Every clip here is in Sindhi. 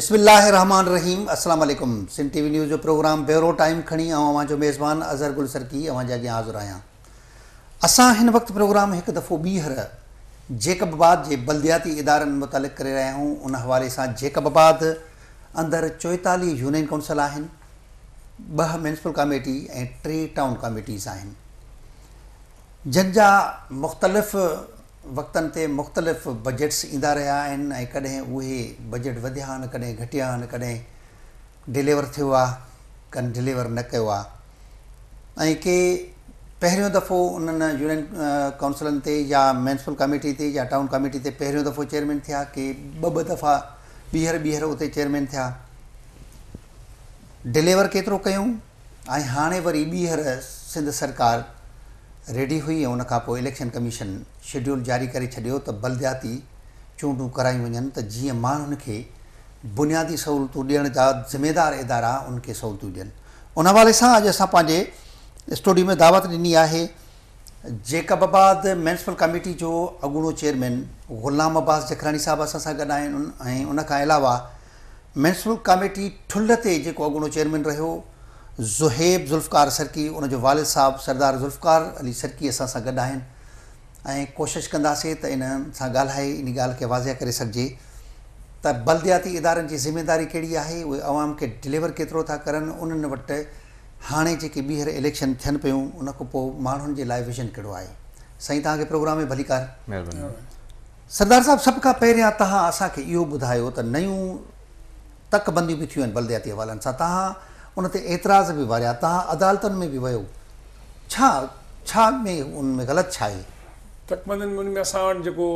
بسم الله الرحمٰن الرحيم السلام عليڪم سنڌ ٽي وي نيوز جو پروگرام بيورو ٽائيم کڻي آئون اوهان جو ميزبان اظهر گل سرڪي اوهان جي اڳيان حاضر آهيان اسان هن وقت پروگرام هڪ دفعو ٻيهر جيڪب آباد جي بلدياتي ادارن متعلق ڪري رهيا آهيون ان حوالي سان جيڪب آباد اندر 44 يونين ڪائونسل آهن 2 ميونسپل ڪاميٽي ۽ 3 ٽائون ڪاميٽيز آهن جن جا مختلف وقتن تي مختلف بجيٽس ايندا رهيا آهن ۽ ڪڏهن اهي بجيٽ وڌيا آهن ڪڏهن گهٽيا آهن ڪڏهن ڊليور ٿيو آهي ڪن ڊليور نه ڪيو آهي ۽ ڪي پهريون دفعو انهن يونين ڪائونسلن تي يا ميونسپل ڪاميٽي تي يا ٽائون ڪاميٽي تي پهريون دفعو چيئرمين ٿيا ڪي ٻه ٻه دفعا ٻيهر ٻيهر اتي چيئرمين ٿيا ڊليور ڪيترو ڪيون ۽ هاڻي وري ٻيهر سنڌ سرڪار ريڊي هئي ۽ ان کان پوء اليڪشن ڪميشن شيڊيول جاري ڪري ڇڏيو ته بلدياتي چونڊون ڪرايون وڃن ته جيئن ماڻهن کي بنيادي سهولتون ڏيڻ جا ذميدار ادارا انهن کي سهولتون ڏين. ان حوالي سان اڄ اسان پنهنجي اسٽوڊيو ۾ دعوت ڏني آهي جيڪب آباد ميونسپل ڪاميٽي جو اڳوڻو چيئرمين غلام عباس جکراڻي صاحب اسان سان گڏ آهن ۽ ان کان علاوه ميونسپل ڪاميٽي ٺلهه تي جيڪو اڳوڻو چيئرمين رهيو زوهيب ذوالفقار سرڪي ان جو والد صاحب سردار ذوالفقار علي سرڪي اسان سان گڏ آهن ۽ ڪوشش ڪنداسين ته انهن سان ڳالهائي انهي ڳالهه کي واضح ڪري سگهجي ته بلدياتي ادارن جي ذميداري ڪهڙي آهي اهي عوام کي ڊليور ڪيترو ٿا ڪرن انهن وٽ هاڻي جيڪي ٻيهر اليڪشن ٿين پيون ان کان پوء ماڻهن جي لاء ويزن ڪهڙو آهي سائين توهان کي پروگرام ۾ ڀليڪار. مهرباني. سردار صاحب سڀ کان پهريان توهان اسان کي اهو ٻڌايو ته نيون تڪ بنديون به ٿيون آهن بلدياتي حوالن سان توهان ان تي اعتراض به واريا توهان عدالتن ۾ به ويو ڇا ڇا ۾ ان ۾ غلط ڇا آهي؟ تڪ بندين ۾ ان ۾ اسان وٽ جيڪو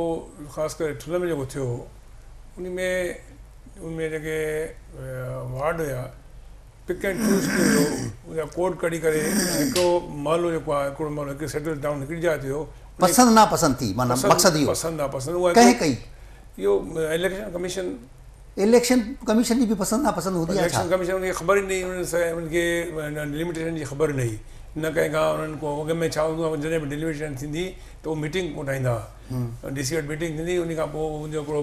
خاص ڪري ٺل ۾ جيڪو ٿيو هو ان ۾ ان ۾ جيڪي وارڊ هيا پڪ اينڊ چوز ڪيو ويو ان جا ڪوڊ ڪڍي ڪري هڪڙو محلو جيڪو آهي هڪڙو محلو هڪ سيٽل ٽائون هڪڙي جاء تي هو پسند نا پسند ٿي معنيٰ مقصد اهو پسند نا پسند اها ڪنهن ڪئي اهو اليڪشن ڪميشن اليڪشن ڪميشن جي به پسند نا پسند هوندي آهي ڇا؟ اليڪشن ڪميشن کي خبر ئي نه هئي انهن کي ڊيلميٽيشن جي خبر نه هئي نه ڪنهن کان انهن ڪو اڳ ۾ ڇا هوندو آهي جڏهن به ڊيلميٽيشن ٿيندي ته اهو ميٽنگ ڪوٺائيندا هئا ڊي سي وٽ ميٽنگ ٿيندي ان کان پوء ان جو هڪڙو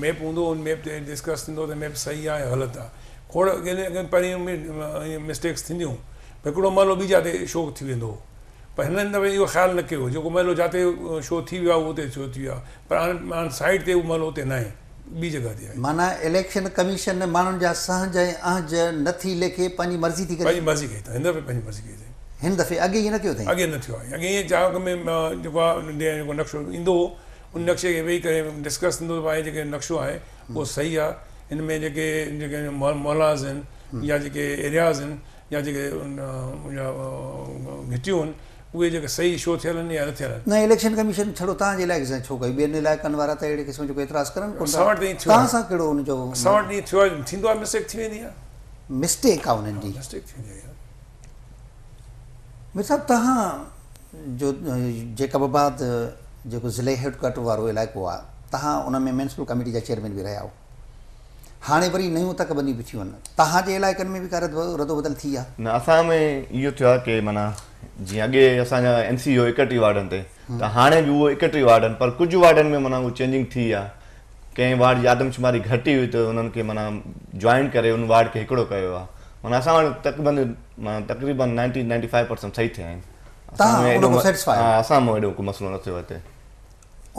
ميپ هوندو ان ميپ تي ڊسڪس ٿيندو ته ميپ صحيح آهي يا غلط آهي کوڙ اڳ پهرين ۾ مسٽيڪس ٿينديون هڪڙو محلو ٻي جاء تي شو ٿي ويندو هو پر هنن دفعي اهو خيال نه ڪيو جيڪو محلو جاتي شو ٿي ويو آهي اهو اتي شو ٿي ويو آهي پر هاڻ سائيٽ تي اهو محلو اتي ناهي ٻي جڳهه تي آهي. معنيٰ اليڪشن ڪميشن ماڻهن جا سهنج ۽ اهنج نه ٿي ليکي پنهنجي مرضي ٿي ڪري. پنهنجي مرضي ڪئي اٿائين هن دفعي پنهنجي مرضي ڪئي اٿائين. هن دفعي اڳي ائين نه ڪيو اٿائين. اڳي نه ٿيو آهي اڳي ائين چاهه ۾ جيڪو آهي جيڪو نقشو ايندو هو ان نقشي کي ويهي ڪري ڊسڪس ٿيندو ته ڀائي جيڪي نقشو آهي اهو صحيح آهي هن ۾ جيڪي جيڪي محلاز آهن يا جيڪي ايرياز آهن يا جيڪي گهٽيون آهن اهي جيڪي صحيح شو ٿيل آهن يا نه ٿيل آهن. نه اليڪشن ڪميشن ڇڙو توهان جي علائقي سان ڇو ڪئي ٻين علائقن وارا ته اهڙي قسم جو ڪو اعتراض ڪرن ڪونه ٿا توهان سان ڪهڙو ان جو. اسان وٽ ائين ٿيو آهي ٿيندو آهي مسٽيڪ ٿي ويندي آهي. مسٽيڪ آهي انهن جي. مسٽيڪ ٿي ويندي آهي. مير صاحب توهان جو جيڪب آباد جيڪو ضلعي هيڊ ڪوارٽر وارو علائقو آهي توهان ان ۾ ميونسپل ڪميٽي جا چيئرمين به رهيا آهيو هاڻي وري نيون تڪ بنديون به ٿيون آهن توهان جي علائقن ۾ به ڪا ردو بدل ٿي آهي؟ نه اسان ۾ اهو ٿيو آهي ڪي معنيٰ جيئن اڳي اسان جا ايم سي هو 31 وارڊن تي ته هاڻي به اهو 31 وارڊ آهن پر ڪجهه وارڊن ۾ معنيٰ اهو چينجنگ ٿي آهي ڪنهن وارڊ جي آدمشماري گهٽ هئي ته انهن کي معنيٰ جوائن ڪري ان وارڊ کي هڪڙو ڪيو آهي معنيٰ اسان وٽ تقريبن معنيٰ تقريبن نائنٽي نائنٽي فائيو پرسنٽ صحيح ٿيا آهن اسان ۾ ايڏو اسان ۾ ايڏو ڪو مسئلو نه ٿيو هتي.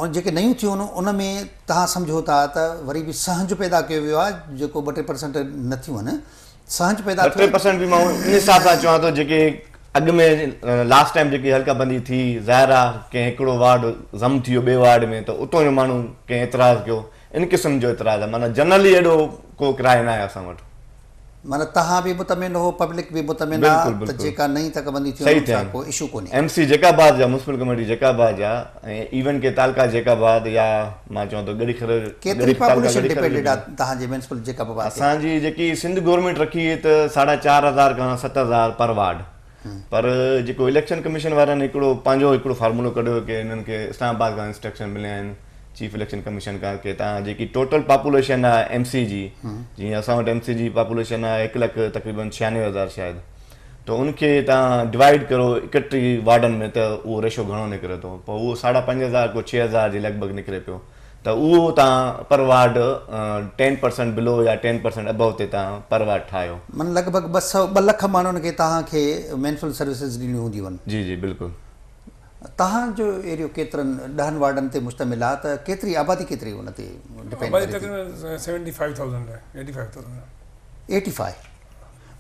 ۽ جيڪي نيون ٿيون ان ۾ توهان سمجهو ٿا ته وري به سهنج پيدا ڪيو ويو آهي جيڪو ٻه ٽي پرسنٽ نه ٿيون آهن سهنج پيدا ٻه ٽي پرسنٽ به مان ان حساب سان چوان ٿو جيڪي اڳ ۾ لاسٽ ٽائيم جيڪي حلقه بندي ٿي ظاهر آ ڪنهن هڪڙو وارڊ ضم ٿي ويو ٻئي وارڊ ۾ ته اتان جو ماڻهو ڪنهن اعتراض ڪيو ان قسم جو اعتراض آ معنيٰ جنرلي ايڏو ڪو ڪراء ناهي اسان وٽ. معنيٰ توهان به مطمئن هو پبلڪ به مطمئن آ ته جيڪا نئين تڪ بندي ٿي ان سان ڪو اشو ڪونهي. ايم سي جيڪب آباد جا ميونسپل ڪميٽي جيڪب آباد جا ۽ ايون ڪي تعلقه جيڪب آباد يا مان چوان ٿو ڳڙهي خيرو ڪيتري پاپوليشن ڊپينڊيڊ آ توهان جي ميونسپل جيڪب آباد تي؟ اسان جي جيڪي سنڌ گورنمينٽ رکي هئي ته ساڍا چار هزار کان 7000 پر وارڊ پر جيڪو اليڪشن ڪميشن وارن هڪڙو پنهنجو هڪڙو فارمولو ڪڍيو ڪي انهن کي اسلام آباد کان انسٽرڪشن مليا آهن چيف اليڪشن ڪميشن کان ڪي توهان جيڪي ٽوٽل پاپوليشن آهي ايم سي جي جيئن اسان وٽ ايم سي جي پاپوليشن آهي هڪ لک تقريبن 96,000 شايد ته ان کي توهان ڊوائيڊ ڪرو 31 وارڊن ۾ ته اهو ريشو گهڻو نڪري ٿو پوء اهو ساڍا پنج هزار ڪو 6000 جي لڳ ڀڳ نڪري پيو ته اهو توهان پر وارڊ 10% بلو يا 10% ابو تي توهان پر وارڊ ٺاهيو. معنيٰ لڳ ڀڳ ٻه سئو ٻه لک ماڻهن کي توهان کي ميونسپل سروسز ڏيڻيون هونديون آهن. جي جي بلڪل. توهان جو ايريو ڪيترن ڏهن وارڊن تي مشتمل آهي ته ڪيتري آبادي ڪيتري ان تي ڊپينڊ آبادي ڪري ٿي. تقريبن سيونٽي فائيو ٿائوزنڊ آهي ايٽي فائيو ٿائوزنڊ آهي. ايٽي فائيو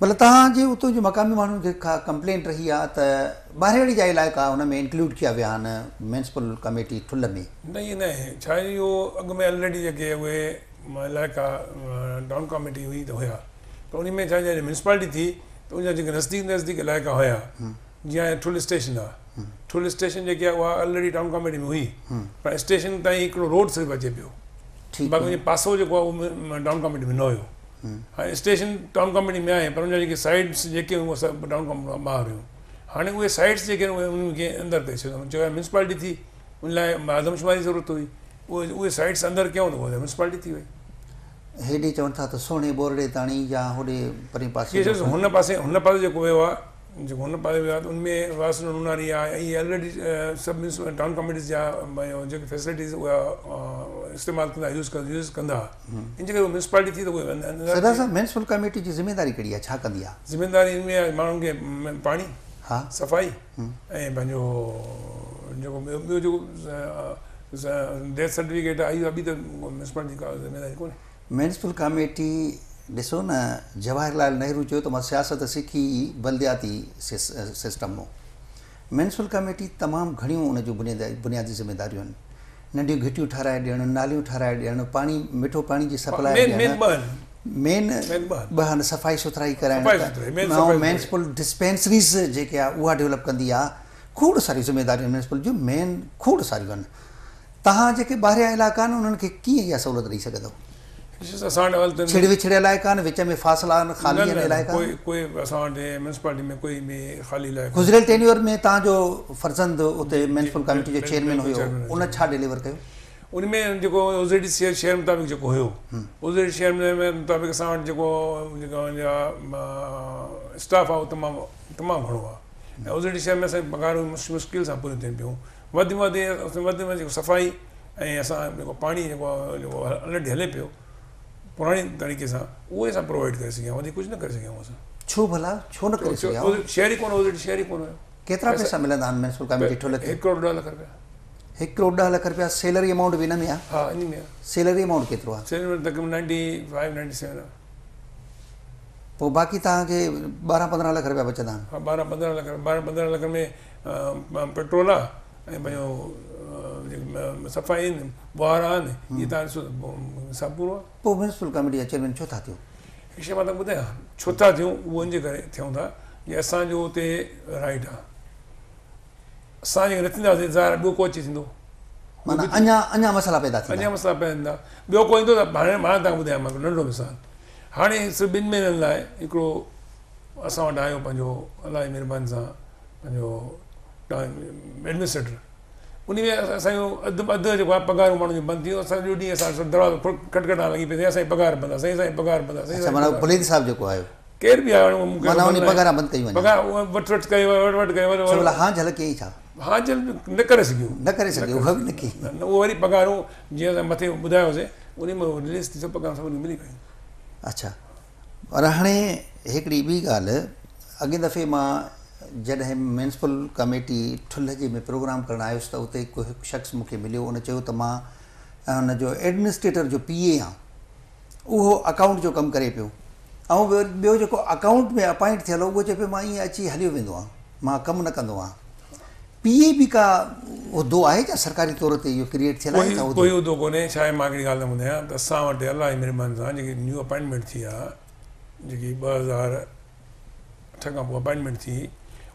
مطلب توهان جي اتو جي مقامي ماڻهن کي ڪا ڪمپلينٽ رهي آهي ته ٻاهرياڙي جا علائقا ان ۾ انڪلوڊ ڪيا ويا آهن ميونسپل ڪميٽي ٺلهه ۾. نه ائين نه آهي ڇا آهي اهو اڳ ۾ الريڊي جيڪي اهي علائقا ٽائون ڪاميٽي هئي ته هيا پر ان ۾ ڇا جڏهن ميونسپالٽي ٿي ته ان جا جيڪي نزديڪ نزديڪ علائقا هيا جيئن هاڻي ٺلهه اسٽيشن آهي ٺلهه اسٽيشن جيڪي آهي اها الريڊي ٽائون ڪاميٽي ۾ هئي پر اسٽيشن تائين هڪڙو روڊ صرف اچي پيو باقي ان جو پاسو جيڪو آهي اهو ٽائون ڪاميٽي ۾ نه هيو هاڻي اسٽيشن ٽائون ڪاميٽي ۾ آهي پر ان جا جيڪي سائيڊس جيڪي هيون اهي سڀ ٽائون ڪاميٽي کان ٻاهر هيون هاڻي اهي سائيڊس جيڪي آهن اهي انهن کي اندر ڪري ڇڏيو ڇو ته ميونسپالٽي ٿي ان لاء آدمشماري جي ضرورت هئي اهي اهي سائيڊس اندر ڪيائون ته اها ميونسپالٽي ٿي وئي. هيڏي چون ٿا ته سهڻي ٻورڙي تاڻي يا هوڏي پرين پاسي جو هن پاسي هن پاسي جيڪو ويو آهي جيڪو هن پاسي ويو آهي ته ان ۾ واسڻ نوناري آهي ۽ اهي الريڊي سڀ ٽائون ڪميٽيز جا جيڪي فيسلٽيز اها استعمال ڪندا يوز يوز ڪندا ان جي ڪري ميونسپالٽي ٿي ته اهي سردار صاحب ميونسپل ڪميٽي جي ذميواري ڪهڙي آهي ڇا ڪندي آهي؟ ذميواري ان ۾ آهي ماڻهن کي پاڻي ها صفائي ۽ پنهنجو جيڪو ٻيو جيڪو ڊيٿ سرٽيفڪيٽ آهي اها ٻي ته ميونسپالٽي جي ڪا ذميواري ڪونهي. ميونسپل ڪاميٽي ڏسو نه جواهر لال نهرو چيو ته مان سياست سکي ئي بلدياتي سسٽم مون. ميونسپل ڪاميٽي تمام گهڻيون ان جون بنيادي ذميداريون آهن. ننڍيون گهٽيون ٺهرائي ڏيڻ، ناليون ٺهرائي ڏيڻ، پاڻي مٺو پاڻي جي سپلاء ڏيڻ، مين ٻه آهن صفائي سٿرائي ڪرائڻ، ميونسپل ڊسپينسريز جيڪي آهي اها ڊولپ ڪندي آهي، کوڙ ساريون ذميداريون ميونسپل جون مين کوڙ ساريون آهن. توهان جيڪي ٻاهريان علائقا آهن انهن کي ڪيئن اها سهولت ڏئي سگهندؤ؟ ڇڙ وڇڙ علائقا آهن، وچ ۾ فاصلا آهن، خالي آهن علائقا. گذريل ٽينيور ۾ توهان جو فرزند اتي ميونسپل ڪاميٽي جو چيئرمين هيو، ان ڇا ڊليور ڪيو؟ ان ۾ جيڪو اوزيڊي شهر مطابق جيڪو هيو، اوزيڊي شهر مطابق اسان وٽ جيڪو جيڪا اسٽاف آهي اهو تمام تمام گهڻو آهي ۽ اوزيڊي شهر ۾ اسان جون پگهارون مشڪل سان پوريون ٿين پيون. وڌ ۾ وڌ وڌ ۾ وڌ صفائي ۽ اسان جيڪو پاڻي جيڪو جيڪو الريڊي هلي پيو پراڻي طريقي سان اهو اسان پرووائيڊ ڪري سگهيا وڌيڪ ڪجهه نه ڪري سگهيا اسان. ڇو ڀلا ڇو نه ڪري سگهيا؟ شهر ئي ڪونه هو شهر ئي ڪونه هيو. ڪيترا پئسا ملندا آهن ميونسپل ڪاميٽي ٺلهه کي؟ هڪ ڪروڙ 10 لک رپيا. هڪ ڪروڙ 10 لک رپيا سيلري امائونٽ به ان ۾ آهي؟ ها ان ۾ آهي. سيلري امائونٽ ڪيترو آهي؟ سيلري امائونٽ تقريبن 95 97 آهي. پوء باقي توهان کي 12 15 لک رپيا بچندا آهن. ها 12 15 لک 12 15 لک ۾ پيٽرول آ ۽ پنهنجو جيڪي صفائي آهن ٻهارا آهن اهي تان ڏسو حساب پورو آ. پوء ميونسپل ڪاميٽي جا چيئرمين ڇو ٿا ٿيو؟ هڪ شيء مان توهان کي ٻڌايان ڇو ٿا ٿيون اهو ان جي ڪري ٿيون ٿا جي اسان جو اتي رائيٽ آ اسان جيڪڏهن نه ٿينداسين ظاهر آ ٻيو ڪو اچي ٿيندو. معنيٰ اڃا اڃا مسئلا پيدا ٿيندا. اڃا مسئلا پيدا ٿيندا ٻيو ڪو ايندو ته هاڻي مان توهان کي ٻڌايان مان هڪڙو ننڍڙو مثال هاڻي صرف ٻن مهينن لاء هڪڙو اسان وٽ آيو پنهنجو الله جي مهرباني سان پنهنجو ايڊمنسٽريٽر ان ۾ اسان جو اڌ اڌ جيڪو آهي پگهارون ماڻهن جون بند ٿي ويون اسان سڄو ڏينهن اسان سڀ دروازو کٽکٽان لڳي پئي اسان جي پگهار بند آهي سائين اسان جي پگهار بند آهي اڇا معنيٰ بليدي صاحب جيڪو آيو ڪير به آيو مون کي معنيٰ ان پگهاران بند ڪئي وڃن پگهار وٺ وٺ ڪئي وٺ وٺ ڪئي ڇو ڀلا هان جهل ڪيئي ڇا هان جهل نه ڪري سگهيو نه ڪري سگهيو اها به نه ڪئي نه اهو وري پگهارون جيئن اسان مٿي ٻڌايوسين ان ۾ رليز ٿي سڀ پگهارون سڀني کي ملي ويون اڇا پر هاڻي هڪڙي ٻي ڳالهه اڳئين دفعي مان جڏهن ميونسپل ڪميٽي ٺلهه جي ۾ پروگرام ڪرڻ آيس ته اتي هڪ شخص مون کي مليو ان چيو ته مان ان جو ايڊمنسٽريٽر جو پي اي آهيان اهو اڪائونٽ جو ڪم ڪري پيو ۽ ٻيو جيڪو اڪائونٽ ۾ اپائنٽ ٿيل هو اهو چئي پيو مان ائين اچي هليو ويندو آهيان مان ڪم نه ڪندو آهيان پي اي به ڪا عهدو آهي ڇا سرڪاري طور تي اهو ڪريئيٽ ٿيل آهي ڇا عهدو؟ ڪوئي عهدو ڪونهي ڇا آهي مان هڪڙي ڳالهه ٿو ٻڌايان ته اسان وٽ الله جي مهرباني سان جيڪي نيو اپائنٽمينٽ ٿي آهي جيڪي 2008 کان پوء اپائنٽمينٽ ٿي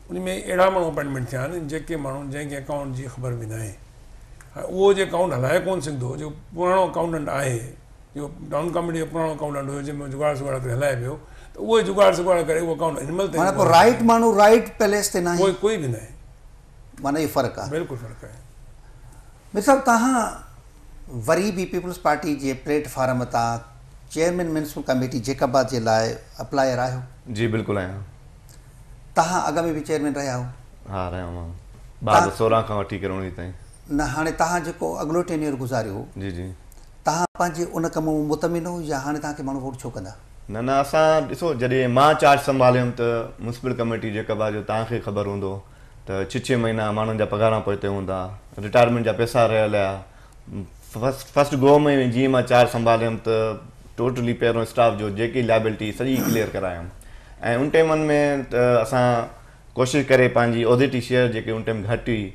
ان ۾ اهڙا ماڻهو اپائنٽمينٽ ٿيا آهن جيڪي ماڻهو جنهن کي اڪائونٽ جي خبر به ناهي اهو جي اڪائونٽ هلائي ڪونه سگهندو جيڪو پراڻو اڪائونٽنٽ آهي جيڪو ٽائون ڪاميٽي جو پراڻو اڪائونٽنٽ هيو جنهن ۾ جگاڙ سگاڙ ڪري هلائي پيو ته اهو ئي جگاڙ سگاڙ ڪري اهو اڪائونٽ هن مهل تائين معنيٰ پوء رائيٽ ماڻهو رائيٽ پليس تي ناهي. ڪوئي ڪوئي به ناهي. معنيٰ اهو فرق آهي. بلڪل فرق آهي. مير صاحب توهان وري به پيپلز پارٽي جي پليٽ فارم تان چيئرمين ميونسپل ڪميٽي جيڪب آباد جي لاء اپلائر آهيو؟ جي بلڪل آهيان. توهان اڳ ۾ به چيئرمين رهيا آهيو؟ ها رهيو آهيان 2016 کان وٺي ڪري 19 تائين. نه هاڻي توهان جيڪو اڳلو ٽينيئر گذاريو جي جي. توهان پنهنجي ان ڪم مان مطمئن هو يا هاڻي توهان کي ماڻهو ووٽ ڇو ڪندا؟ نه نه اسان ڏسو جڏهن مان چارج سنڀاليم ته ميونسپل ڪميٽي جيڪب آباد جو توهان کي خبر هوندو ته ڇهه ڇهه مهينا ماڻهن جا پگهاران پوئتي هوندا رٽائرمينٽ جا پئسا رهيل هيا فرسٽ فرسٽ گو ۾ جيئن مان چارج سنڀاليم ته ٽوٽلي پهريون اسٽاف جو جيڪي لائبلٽي سڄي ڪليئر ڪرايم ۽ ان ٽيمن ۾ ته اسان ڪوشش ڪري پنهنجي اوزيٽي شيئر جيڪي ان ٽيم گهٽ هئي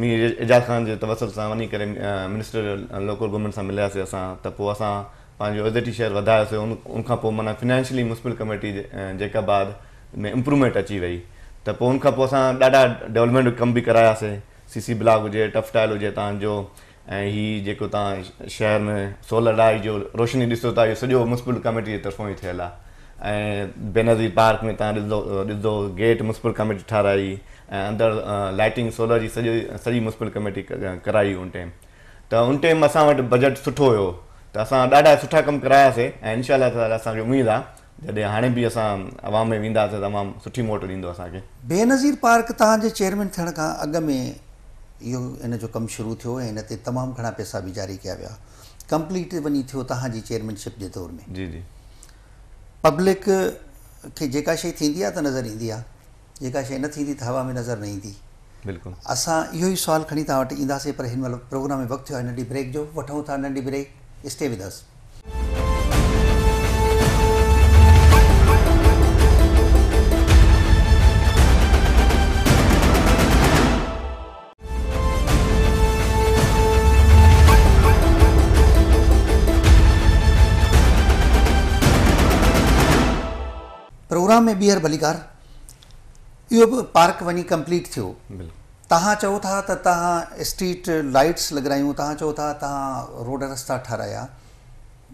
مير اعجاز خان جي توسط سان وڃي ڪري منسٽر لوڪل گورنمينٽ سان ملياسي اسان ته پوء اسان پنهنجو اوزيٽي شيئر وڌايوسي ان کان پوء معنيٰ فنانشلي ميونسپل ڪميٽي جيڪب آباد ۾ امپروومينٽ اچي وئي ته پوء ان کان پوء اسان ڏاڍا ڊولپمينٽ ڪم به ڪراياسي سي سي بلاڪ هجي ٽف ٽائل هجي تان جو ۽ هي جيڪو توهان شهر ۾ سولر لائيٽ جو روشني ڏسو ٿا اهو سڄو ميونسپل ڪميٽي جي طرفون ئي ٿيل آهي ۽ بينظير پارڪ ۾ توهان ڏسندو ڏسندو گيٽ ميونسپل ڪميٽي ٺهرائي ۽ اندر لائٽنگ سولر جي سڄي سڄي ميونسپل ڪميٽي ڪرائي ان ٽيم ته ان ٽيم اسان وٽ بجيٽ سٺو هيو ته اسان ڏاڍا سٺا ڪم ڪراياسي ۽ انشاء الله تعالي اسان کي اميد آهي جڏهن هاڻي به اسان عوام ۾ وينداسين ته عوام سٺي موٽ ڏيندو اسان کي. بينظير پارڪ توهان جي چيئرمين ٿيڻ کان اڳ ۾ اهو ان جو ڪم شروع ٿيو ۽ ان تي تمام گهڻا پئسا به جاري ڪيا ويا. ڪمپليٽ وڃي ٿيو توهان جي چيئرمين شپ جي دور ۾. جي جي. پبلڪ کي جيڪا شيء ٿيندي آهي ته نظر ايندي آهي، جيڪا شيء نه ٿيندي ته هوا ۾ نظر نه ايندي. بلڪل. اسان اهو ئي سوال کڻي توهان وٽ اينداسين پر هن مهل پروگرام ۾ وقت ٿيو آهي ننڍي بريڪ جو، وٺون ٿا ننڍي break, stay with us. Programme ۾ ٻيهر ڀليڪار. اهو به پارڪ وڃي ڪمپليٽ ٿيو. توهان چئو ٿا ته توهان اسٽريٽ لائيٽس لڳرايون، توهان چئو ٿا توهان روڊ رستا ٺهرايا،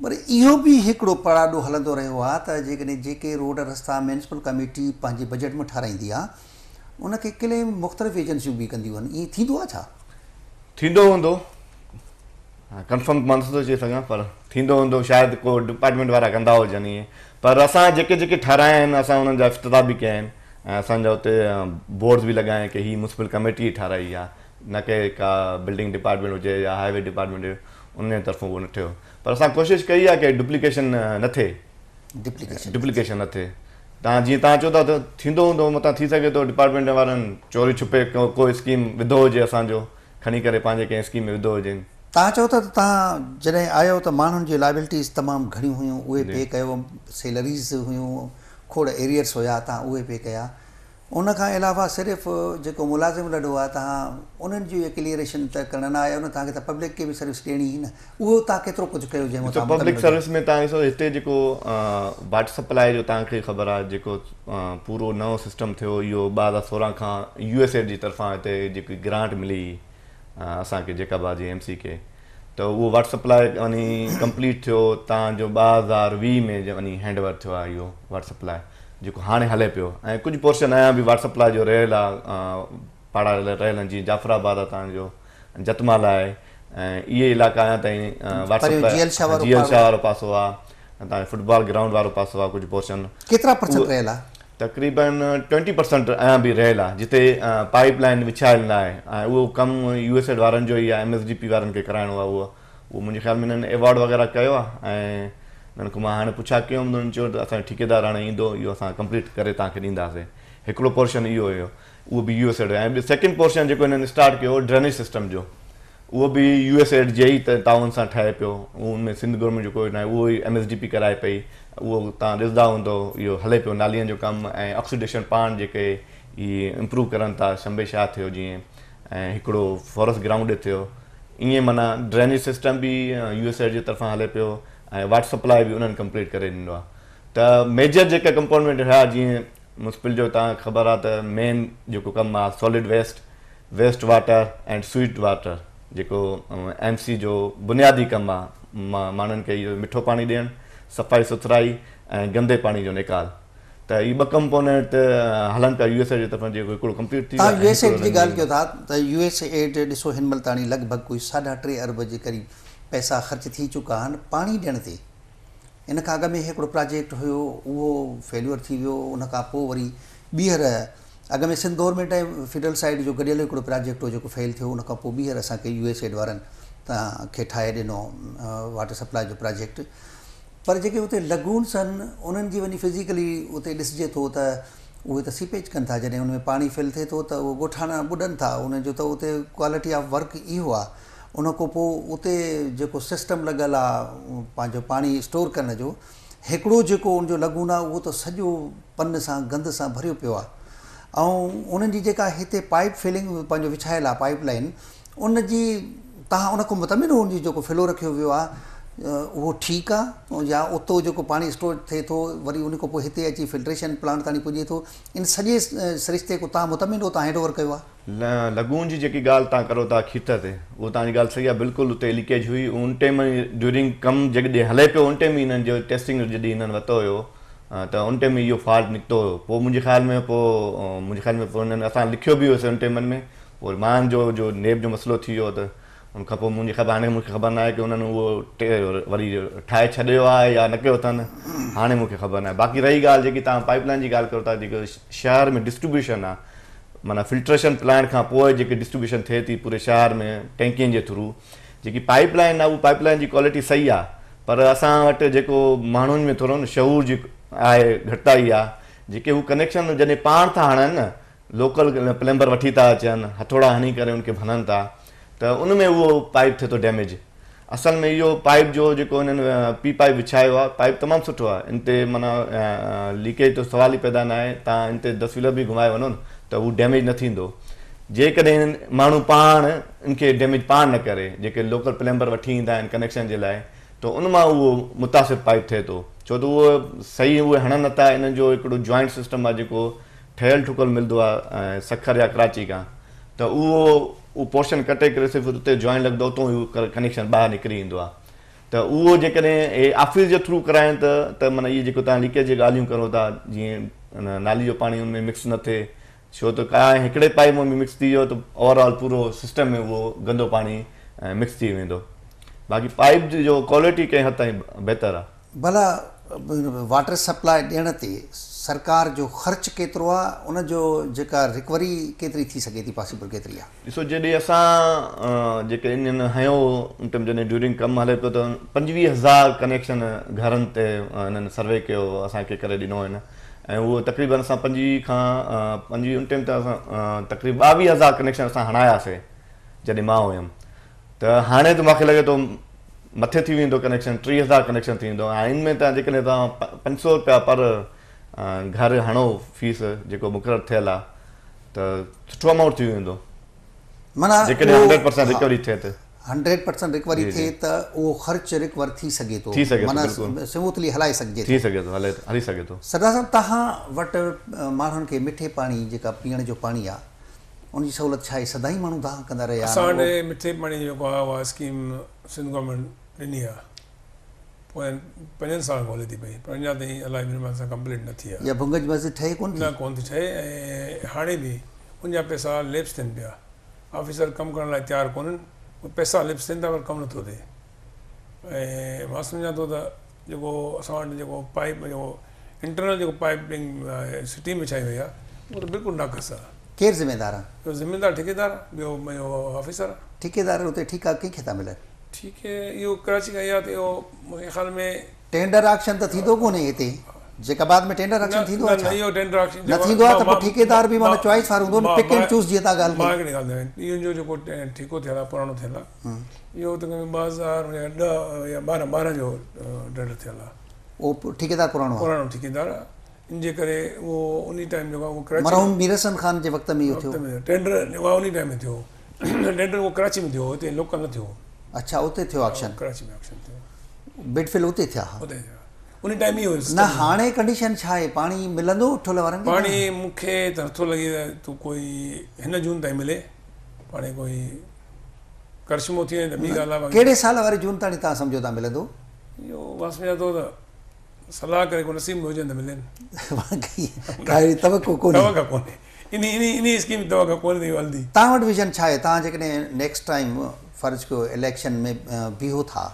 پر اهو به هڪڙو پڙاڏو هلندو رهيو آهي ته جيڪڏهن جيڪي روڊ رستا ميونسپل ڪميٽي پنهنجي بجيٽ ۾ ٺهرائيندي آهي ان کي ڪليم مختلف ايجنسيون به ڪنديون آهن، ائين ٿيندو آهي ڇا؟ ٿيندو هوندو، ڪنفرم مان نٿو چئي سگهان پر ٿيندو هوندو شايد ڪو ڊپارٽمينٽ وارا ڪندا هجن ائين پر اسان جيڪي جيڪي ٺهرايا آهن اسان انهن جا افتتاح به ڪيا آهن ۽ اسان جا اتي بورڊز به لڳا آهن ڪي هي ميونسپل ڪميٽي ئي ٺهرائي آهي نه ڪي ڪا بلڊنگ ڊپارٽمينٽ هجي يا هاء وي ڊپارٽمينٽ هجي انهن جي طرفون اهو نه ٿيو پر اسان ڪوشش ڪئي آهي ڪي ڊپليڪيشن نه ٿئي ڊپليڪيشن نه ٿئي تان جيئن توهان چئو ٿا ته ٿيندو هوندو متان ٿي سگهي ٿو ڊپارٽمينٽ وارن چوري ڇپي ڪو اسڪيم وڌو هجي اسان جو کڻي ڪري پنهنجي ڪنهن اسڪيم ۾ وڌو هجين. توهان چئو ٿا ته توهان جڏهن آيو ته ماڻهن جي لائبلٽيز تمام گهڻيون هيون اهي پي ڪيو سيلريز هيون کوڙ ايريئرس هيا توهان اهي پي ڪيا ان کان علاوه صرف جيڪو ملازم لڏو آهي توهان انهن جي ڪليئريشن ته ڪرڻ نه آيو نه توهان کي ته پبلڪ کي به سروس ڏيڻي هئي نه اهو توهان ڪيترو ڪجهه ڪيو جنهن مان توهان پبلڪ سروس ۾ توهان ڏسو هتي جيڪو واٽر سپلاء جو توهان کي خبر آهي جيڪو پورو نئون سسٽم ٿيو اهو 2016 کان يو ايس ايڊ جي طرفان هتي جيڪي گرانٽ ملي اسان کي جيڪب آباد جي ايم سي کي ته اهو واٽر سپلاء وڃي ڪمپليٽ ٿيو تان جو 2020 ۾ وڃي هينڊ اوور ٿيو آهي اهو واٽر سپلاء جيڪو هاڻي هلي پيو ۽ ڪجهه پورشن اڃا به واٽر سپلاء جو رهيل آهي پاڙا رهيل آهن جيئن جعفر آباد آهي تان جو جتمال آهي ۽ اهي علائقا اڃا تائين واٽر سپلاء جي ايل شاهه وارو پاسو آهي تان فٽبال گرائونڊ وارو پاسو آهي ڪجهه پورشن ڪيترا پرسنٽ رهيل آهي؟ تقريبن ٽوئنٽي پرسنٽ اڃا به رهيل آهي جتي پائيپ لائين وڇايل نه آهي ۽ اهو ڪم يو ايس ايڊ وارن جو ئي آهي ايم ايس ڊي پي وارن کي ڪرائڻو آهي اهو اهو منهنجي خيال ۾ هنن ايوارڊ وغيره ڪيو آهي ۽ انهن کان مان هاڻي پڇا ڪيم ته انهن چيو ته اسان جو ٺيڪيدار هاڻي ايندو اهو اسان ڪمپليٽ ڪري توهان کي ڏينداسين هڪڙو پورشن اهو هيو اهو به U S aid ۽ second portion جيڪو هنن اسٽارٽ ڪيو ڊرينيج سسٽم جو اهو به يو ايس ايڊ جي ئي تعاون سان ٺهي پيو ان ۾ سنڌ گورنمينٽ جو ڪوئي ناهي اهو ئي ايم ايس ڊي پي ڪرائي پئي اهو توهان ڏسندا هوندو اهو هلي پيو نالين جو ڪم ۽ آڪسيڊيشن پاڻ جيڪي هي امپروو ڪرن ٿا شنبي شاهه ٿيو جيئن ۽ هڪڙو فورس گرائونڊ ٿيو ائين معنيٰ ڊرينيج سسٽم به يو ايس ايڊ جي طرفان هلي پيو ۽ واٽر سپلاء به انهن ڪمپليٽ ڪري ڏنو آهي ته ميجر جيڪا ڪمپونينٽ هيا جيئن ميونسپل جو توهان کي خبر آهي ته مين جيڪو ڪم آهي solid waste waste water and sewage water جيڪو ايم سي جو بنيادي ڪم آ ماڻهن کي اهو مٺو پاڻي ڏيڻ صفائي سٿرائي ۽ گندي پاڻي جو نيڪال ته اهي ٻه ڪمپونينٽ هلن پيا يو ايس ايڊ جي طرفان جيڪو هڪڙو ڪمپليٽ ٿي ويو توهان يو ايس ايڊ جي ڳالهه ڪيو ٿا ته يو ايس ايڊ ڏسو هن مهل تاڻي لڳ ڀڳ ڪوئي ساڍا ٽي ارب جي قريب پئسا خرچ ٿي چڪا آهن پاڻي ڏيڻ تي ان کان اڳ ۾ هڪڙو پراجيڪٽ هيو اهو فيليور ٿي ويو ان کان پوء وري ٻيهر اڳ ۾ سنڌ گورنمينٽ ۽ فيڊرل سائيڊ جو گڏيل هڪڙو پراجيڪٽ هو جيڪو فيل ٿيو ان کان پوء ٻيهر اسان کي يو ايس ايڊ وارن کي ٺاهي ڏنو واٽر سپلاء جو پراجيڪٽ پر جيڪي اتي لگونس آهن انهن جي وڃي فزيڪلي اتي ڏسجي ٿو ته اهي ته سيپيج ڪن ٿا جڏهن ان ۾ پاڻي فل ٿئي ٿو ته اهي ڳوٺاڻا ٻڏن ٿا انهن جو ته اتي ڪوالٽي آف ورڪ اهو آهي ان کان پوء اتي جيڪو سسٽم لڳل آهي پنهنجو پاڻي اسٽور ڪرڻ جو هڪڙو جيڪو ان جو لگون آهي اهو ته سڄو پن سان گند سان ڀريو پيو آهي ۽ انهن جي جيڪا هتي پائيپ فلنگ پنهنجو وڇايل آهي پائيپ لائين ان جي تهان ان کان مطمئن هو ان جي جيڪو فلو رکيو ويو آهي اهو ٺيڪ آهي يا اتو جيڪو پاڻي اسٽور ٿئي ٿو وري ان کان پوء هتي اچي فلٽريشن پلانٽ تاڻي پڄي ٿو ان سڄي سرشتي کان تهان مطمئن هو تهان هينڊ اوور ڪيو آهي. لگون جي جيڪي ڳالهه تان ڪرو ٿا کيت تي اهو تان جي ڳالهه صحيح آهي بلڪل اتي ليڪيج هئي ان ٽيم ڊيورنگ ڪم جڏهن هلي پيو ان ٽيم ئي انهن جو ٽيسٽنگ جڏهن انهن ورتو هيو ته ان ٽيم اهو فالٽ نڪتو هيو پوء منهنجي خيال ۾ پوء منهنجي خيال ۾ پوء انهن اسان لکيو به هيوسي ان ٽيمن ۾ پوء مان جو جو نيب جو مسئلو ٿي ويو ته ان کان پوء منهنجي خبر هاڻي مونکي خبر ناهي ڪي انهن اهو وري ٺاهي ڇڏيو آهي يا نه ڪيو اٿن هاڻي مونکي خبر ناهي باقي رهي ڳالهه جيڪي تان پائپ لائن جي ڳالهه ڪرو ٿا جيڪو شهر ۾ ڊسٽريبيوشن آهي معنيٰ فلٽريشن پلانٽ کان پوء جيڪي ڊسٽريبيوشن ٿئي ٿي پوري شهر ۾ ٽينڪين جي ٿرو جيڪي پائپ لائن آهي اهو پائپ لائن جي ڪوالٽي صحيح آهي پر اسان وٽ جيڪو ماڻهن ۾ ٿورو نه شعور جي آهي گهٽتائي آهي جيڪي هو ڪنيڪشن جڏهن پاڻ ٿا هڻن نه لوڪل پلمبر وٺي ٿا اچن هٿوڙا هڻي ڪري ان کي ڀنن ٿا ته ان ۾ اهو پائپ ٿئي ٿو ڊيميج اصل ۾ اهو پائپ جو جيڪو هنن پي پائپ وڇايو آهي پائپ تمام سٺو آهي ان تي معنيٰ ليڪيج جو سوال ئي پيدا نه آهي تان ان تي دس ويلر به گهمائي وڃو نه ته هو ڊيميج نه ٿيندو جيڪڏهن ماڻهو پاڻ ان کي ڊيميج پاڻ نه ڪري جيڪي لوڪل پلمبر وٺي ايندا آهن ڪنيڪشن جي لاء ته ان مان اهو متاثر پائپ ٿئي ٿو ڇو ته اهو صحيح اهي هڻن نٿا انهن جو هڪڙو جوائنٽ سسٽم آهي جيڪو ٺهيل ٺڪل ملندو آهي سکر يا ڪراچي کان ته اهو اهو پورشن ڪٽي ڪري صرف اتي جوائنٽ لڳندو اتو ئي ڪنيڪشن ٻاهر نڪري ايندو آهي ته اهو جيڪڏهن اهي آفيس جي ٿرو ڪرائين ته ته معنيٰ اهي جيڪو تهان ليڪيج جي ڳالهيون ڪرو ٿا جيئن نالي جو پاڻي ان ۾ مڪس نه ٿئي ڇو ته ڪا هڪڙي پائيپ ۾ مڪس ٿي ويو ته اوور آل پورو سسٽم ۾ اهو گندو پاڻي مڪس ٿي ويندو باقي پائيپ جو ڪوالٽي ڪنهن حد تائين بهتر آهي. ڀلا واٽر سپلاء ڏيڻ تي سرڪار جو خرچ ڪيترو آ ان جو جيڪا رڪوري ڪيتري ٿي سگهي ٿي پاسيبل ڪيتري آ؟ ڏسو جڏهن اسان جيڪي انهن هنيو ان ٽائيم جڏهن ڊيورنگ ڪم هلي پيو ته 25 هزار ڪنيڪشن گهرن تي انهن سروي ڪيو اسان کي ڪري ڏنو هن ۽ اهو تقريبن اسان 25 کان 25 ان ٽائيم ته اسان تقريبن 22 هزار ڪنيڪشن اسان هڻاياسي جڏهن مان هيم ته هاڻي ته مونکي لڳي ٿو مٿي ٿي ويندو ڪنيڪشن 30 هزار ڪنيڪشن ٿي ويندو هاڻي ان ۾ ته جيڪڏهن توهان 500 روپيا پر گهر هڻو فيس جيڪو مقرر ٿيل آهي ته سٺو امائونٽ ٿي ويندو معنيٰ جيڪڏهن 100% رڪوري ٿئي ته 100% رڪوري ٿئي ته اهو خرچ رڪور ٿي سگهي ٿو ٿي سگهي ٿو معنيٰ بلڪل سموٿلي هلائي سگهجي ٿو ٿي سگهي ٿو هلي هلي سگهي ٿو. سردار صاحب توهان وٽ ماڻهن کي مٺي پاڻي جيڪا پيئڻ جو پاڻي آهي ان جي سهولت ڇا آهي؟ سدائين ماڻهو دانهن ڪندا رهيا اسان آهن. وٽ مٺي پاڻي جي جيڪو آهي اها اسڪيم سنڌ گورنمينٽ ڏني آهي پوين پنجن سالن کان هلي ٿي پئي پر اڃا تائين الائي مهرباني سان ڪمپليٽ نه ٿي آهي. اها ڀونگج مسجد ٺهي ڪونه ٿي؟ نه ڪونه ٿي ٺهي ۽ هاڻي به ان جا پئسا ليپس ٿين پيا آفيسر ڪم ڪرڻ لاء تيار ڪونهن پئسا ليپس ٿين ٿا پر ڪم نٿو ٿئي ۽ مان سمجهان ٿو ته جيڪو اسان وٽ جيڪو پائيپ جيڪو انٽرنل جيڪو پائيپنگ سٽي ۾ وڇائي وئي آهي اهو ته بلڪل ناقص آهي. ڪير ذميدار آهي؟ اهو ذميدار ٺيڪيدار آهي ٻيو اهو آفيسر آهي. ٺيڪيدار اتي ٺيڪا ڪنهن کي ٿا ملن؟ ٺيڪي اهو ڪراچي کان اها ته اهو منهنجي خيال ۾. ٽينڊر آڪشن ته ٿيندو ڪونهي هتي جيڪب آباد ۾ ٽينڊر آڪشن ٿيندو آهي نه ڇا؟ نه اهو ٽينڊر آڪشن نه ٿيندو آهي ته پوء ٺيڪيدار به معنيٰ چوائس وارو هوندو نه پڪ اينڊ چوز جيئن تان ڳالهه ڪئي. مان هڪڙي ڳالهه ٻڌايان اهو جو جيڪو ٺيڪو ٿيل آهي پراڻو ٿيل آهي اهو تقريبن 2010 يا 12 12 جو ٽينڊر ٿيل آهي. اهو ٺيڪيدار پراڻو آهي. پراڻو ٺيڪيدار آهي ان جي ڪري اهو انهي ٽائيم جيڪو آهي اهو ڪراچي مرحوم مير حسن خان جي وقت ۾ اهو ٿيو. وقت ۾ ٽينڊر جيڪو آهي انهي ٽائيم ۾ ٿيو ٽينڊر اهو ڪراچي ۾ ٿيو هتي لوڪل نه ٿيو. اڇا اتي ٿيو آڪشن. ڪراچي ۾ آڪشن ٿيو. بڊ فل اتي ٿيا ها. اتي ٿيا انهي ٽائيم اهو نه هاڻي ڪنڊيشن ڇا آهي پاڻي ملندو ٺل وارن کي؟ پاڻي مون کي ته نٿو لڳي ته ڪوئي هن جون تائين ملي پاڻي ڪوئي ڪرشمو ٿي وڃي ته ٻي ڳالهه آهي. ڪهڙي سال واري جون تاڻي توهان سمجهو ٿا ملندو؟ اهو مان سمجهان ٿو ته صلاح ڪري ڪو نصيب ۾ هجن ته ملين. ڪا اهڙي توقع ڪونهي. توقع ڪونهي. انهي انهي انهي اسڪيم جي توقع ڪونهي ته اهو هلندي. توهان وٽ ويزن ڇا آهي؟ توهان جيڪڏهن نيڪسٽ ٽائيم فرض ڪيو اليڪشن ۾ بيهو ٿا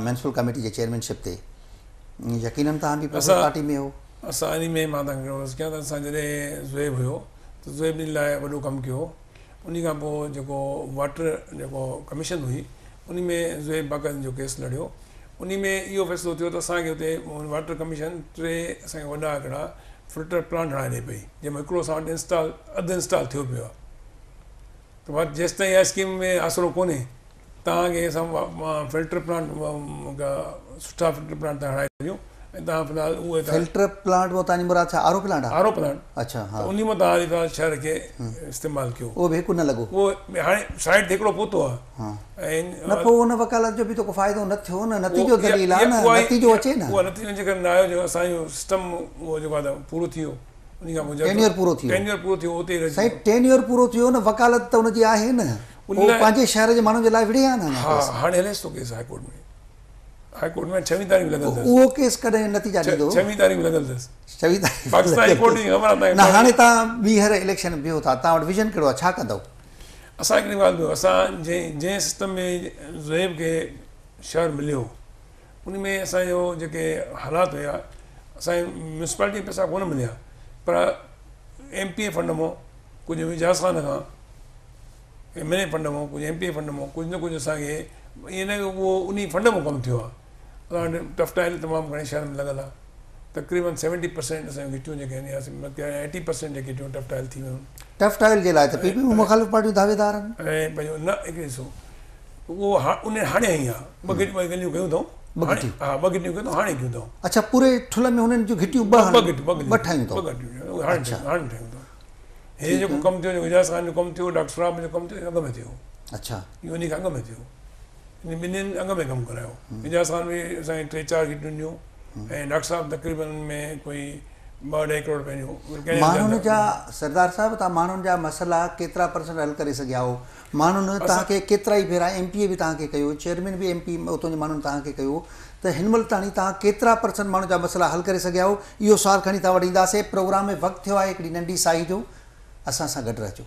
ميونسپل ڪميٽي جي چيئرمين شپ تي يقينن توهان به پيپلز پارٽي ۾ هو. اسان انهي ۾ مان توهان کي عرض ڪيان ته اسان جڏهن زويب هيو ته زوهيب ان لاء وڏو ڪم ڪيو هو. انهي کان پوء جيڪو واٽر جيڪو ڪميشن هئي انهي ۾ زوهيب باقاعده جو ڪيس لڙيو. انهي ۾ اهو فيصلو ٿيو ته اسان کي اتي واٽر ڪميشن ٽي اسان کي وڏا هڪڙا فلٽر پلانٽ هڻائي ڏئي پئي جنهن ۾ هڪڙو اسان وٽ انسٽال اڌ انسٽال ٿيو پيو آهي ته جيستائين اها اسڪيم ۾ آسرو ڪونهي توهان کي اسان فلٽر پلانٽ سٺا فلٽر پلانٽ ٿا هڻائي ڏيون ۽ توهان في الحال اهي فلٽر پلانٽ مان توهان جي مراد ڇا آر او پلانٽ آهي؟ آر او پلانٽ اڇا ها ته انهي مان توهان في الحال شهر کي استعمال ڪيو. اهو به هڪ نه لڳو. اهو هاڻي سائيٽ تي هڪڙو پهتو آهي ها ۽ نه پوء ان وڪالت جو به ته ڪو فائدو نه ٿيو نه نتيجو دليل آهي نه نتيجو اچي نه. اهو نتيجو ان جي ڪري نه آيو جو اسان جو سسٽم اهو جيڪو آهي ته پورو ٿي ويو انهي کان پوء ٽينيئر پورو ٿي ويو. ٽينيئر پورو ٿي ويو اتي ئي رهجي ويو. سائين ٽينيئر پورو ٿي ويو نه وڪالت ته ان جي آهي نه. هو پنهنجي شهر جي ماڻهن جي لاء وڙهي ها نه اڃا ها هاڻي هليس ٿو case high court ۾ high court ۾ ڇويهين تاريخ لڳل اٿس. اهو ڪيس ڪڏهن نتيجا ڏيندو؟ ڇويهين تاريخ لڳل اٿس. ڇويهين تاريخ پاڪستان هاء ڪورٽ جي خبر آهي نه هاڻي توهان ٻيهر اليڪشن بيهو ٿا توهان وٽ ويزن ڪهڙو آهي ڇا ڪندؤ؟ اسان هڪڙي ڳالهه ٻڌو اسان جنهن جنهن سسٽم ۾ زوهيب کي شهر مليو ان ۾ اسان جو جيڪي حالات هيا اسان کي ميونسپالٽي جا پئسا ڪونه مليا پر ايم پي اي فنڊ مان ڪجهه اعجاز خان کان ايم اين اي فنڊ مان ڪجهه ايم پي اي فنڊ مان ڪجهه نه ڪجهه اسان کي ائين نه اهو انهي فنڊ مان ڪم ٿيو آهي اسان وٽ ٽف ٽائل تمام گهڻي شهر ۾ لڳل آهي تقريبن سيونٽي پرسينٽ اسان جون گهٽيون جيڪي آهن يا ايٽي پرسينٽ جيڪي گهٽيون ٽف ٽائل ٿي ويون. ٽف ٽائل جي لاء ته پي پي مخالف پارٽيون دعويدار آهن. ۽ پنهنجو نه هڪ ڏسو اهو ان هاڻي هنئي آهي ٻه گهٽيون ٻه گهٽيون ڪيون اٿئون ٻه گهٽيون ها ٻه گهٽيون ڪيون اٿئون هاڻي ڪيون اٿئون. اڇا پوري ٺل ۾ هنن جون گهٽيون ٻه ٻه گهٽيون ٻه ٺاهيون اٿئون ٻه گهٽيون هاڻي هاڻي ٺاهيون اٿئون. هي جيڪو ڪم ٿيو جيڪو اعجاز خان جو ڪم ٿيو ڊاڪٽر سهراب جو ڪم ٿيو اڳ ۾ ٿيو. اڇا اهو انهي کان اڳ ۾ ٿيو. انهن ٻنهين اڳ ۾ ڪم ڪرايو. اعجاز خان به اسان کي ٽي چار گهٽيون ڏنيون ۽ ڊاڪٽر صاحب تقريبن ان ۾ ڪوئي ٻه اڍائي ڪروڙ رپين جو ماڻهن جا سردار صاحب توهان ماڻهن جا مسئلا ڪيترا پرسنٽ حل ڪري سگهيا آهيو ماڻهن توهان کي ڪيترا ئي ڀيرا ايم پي اي به توهان کي ڪيو چيئرمين به ايم پي اتان جي ماڻهن توهان کي ڪيو ته هن مهل تاڻي توهان ڪيترا پرسنٽ ماڻهن جا مسئلا حل ڪري سگهيا آهيو اهو سوال کڻي توهان وٽ اينداسين پروگرام ۾ وقت ٿيو آهي هڪڙي ننڍي ساهي جو اسان سان گڏ رهجو.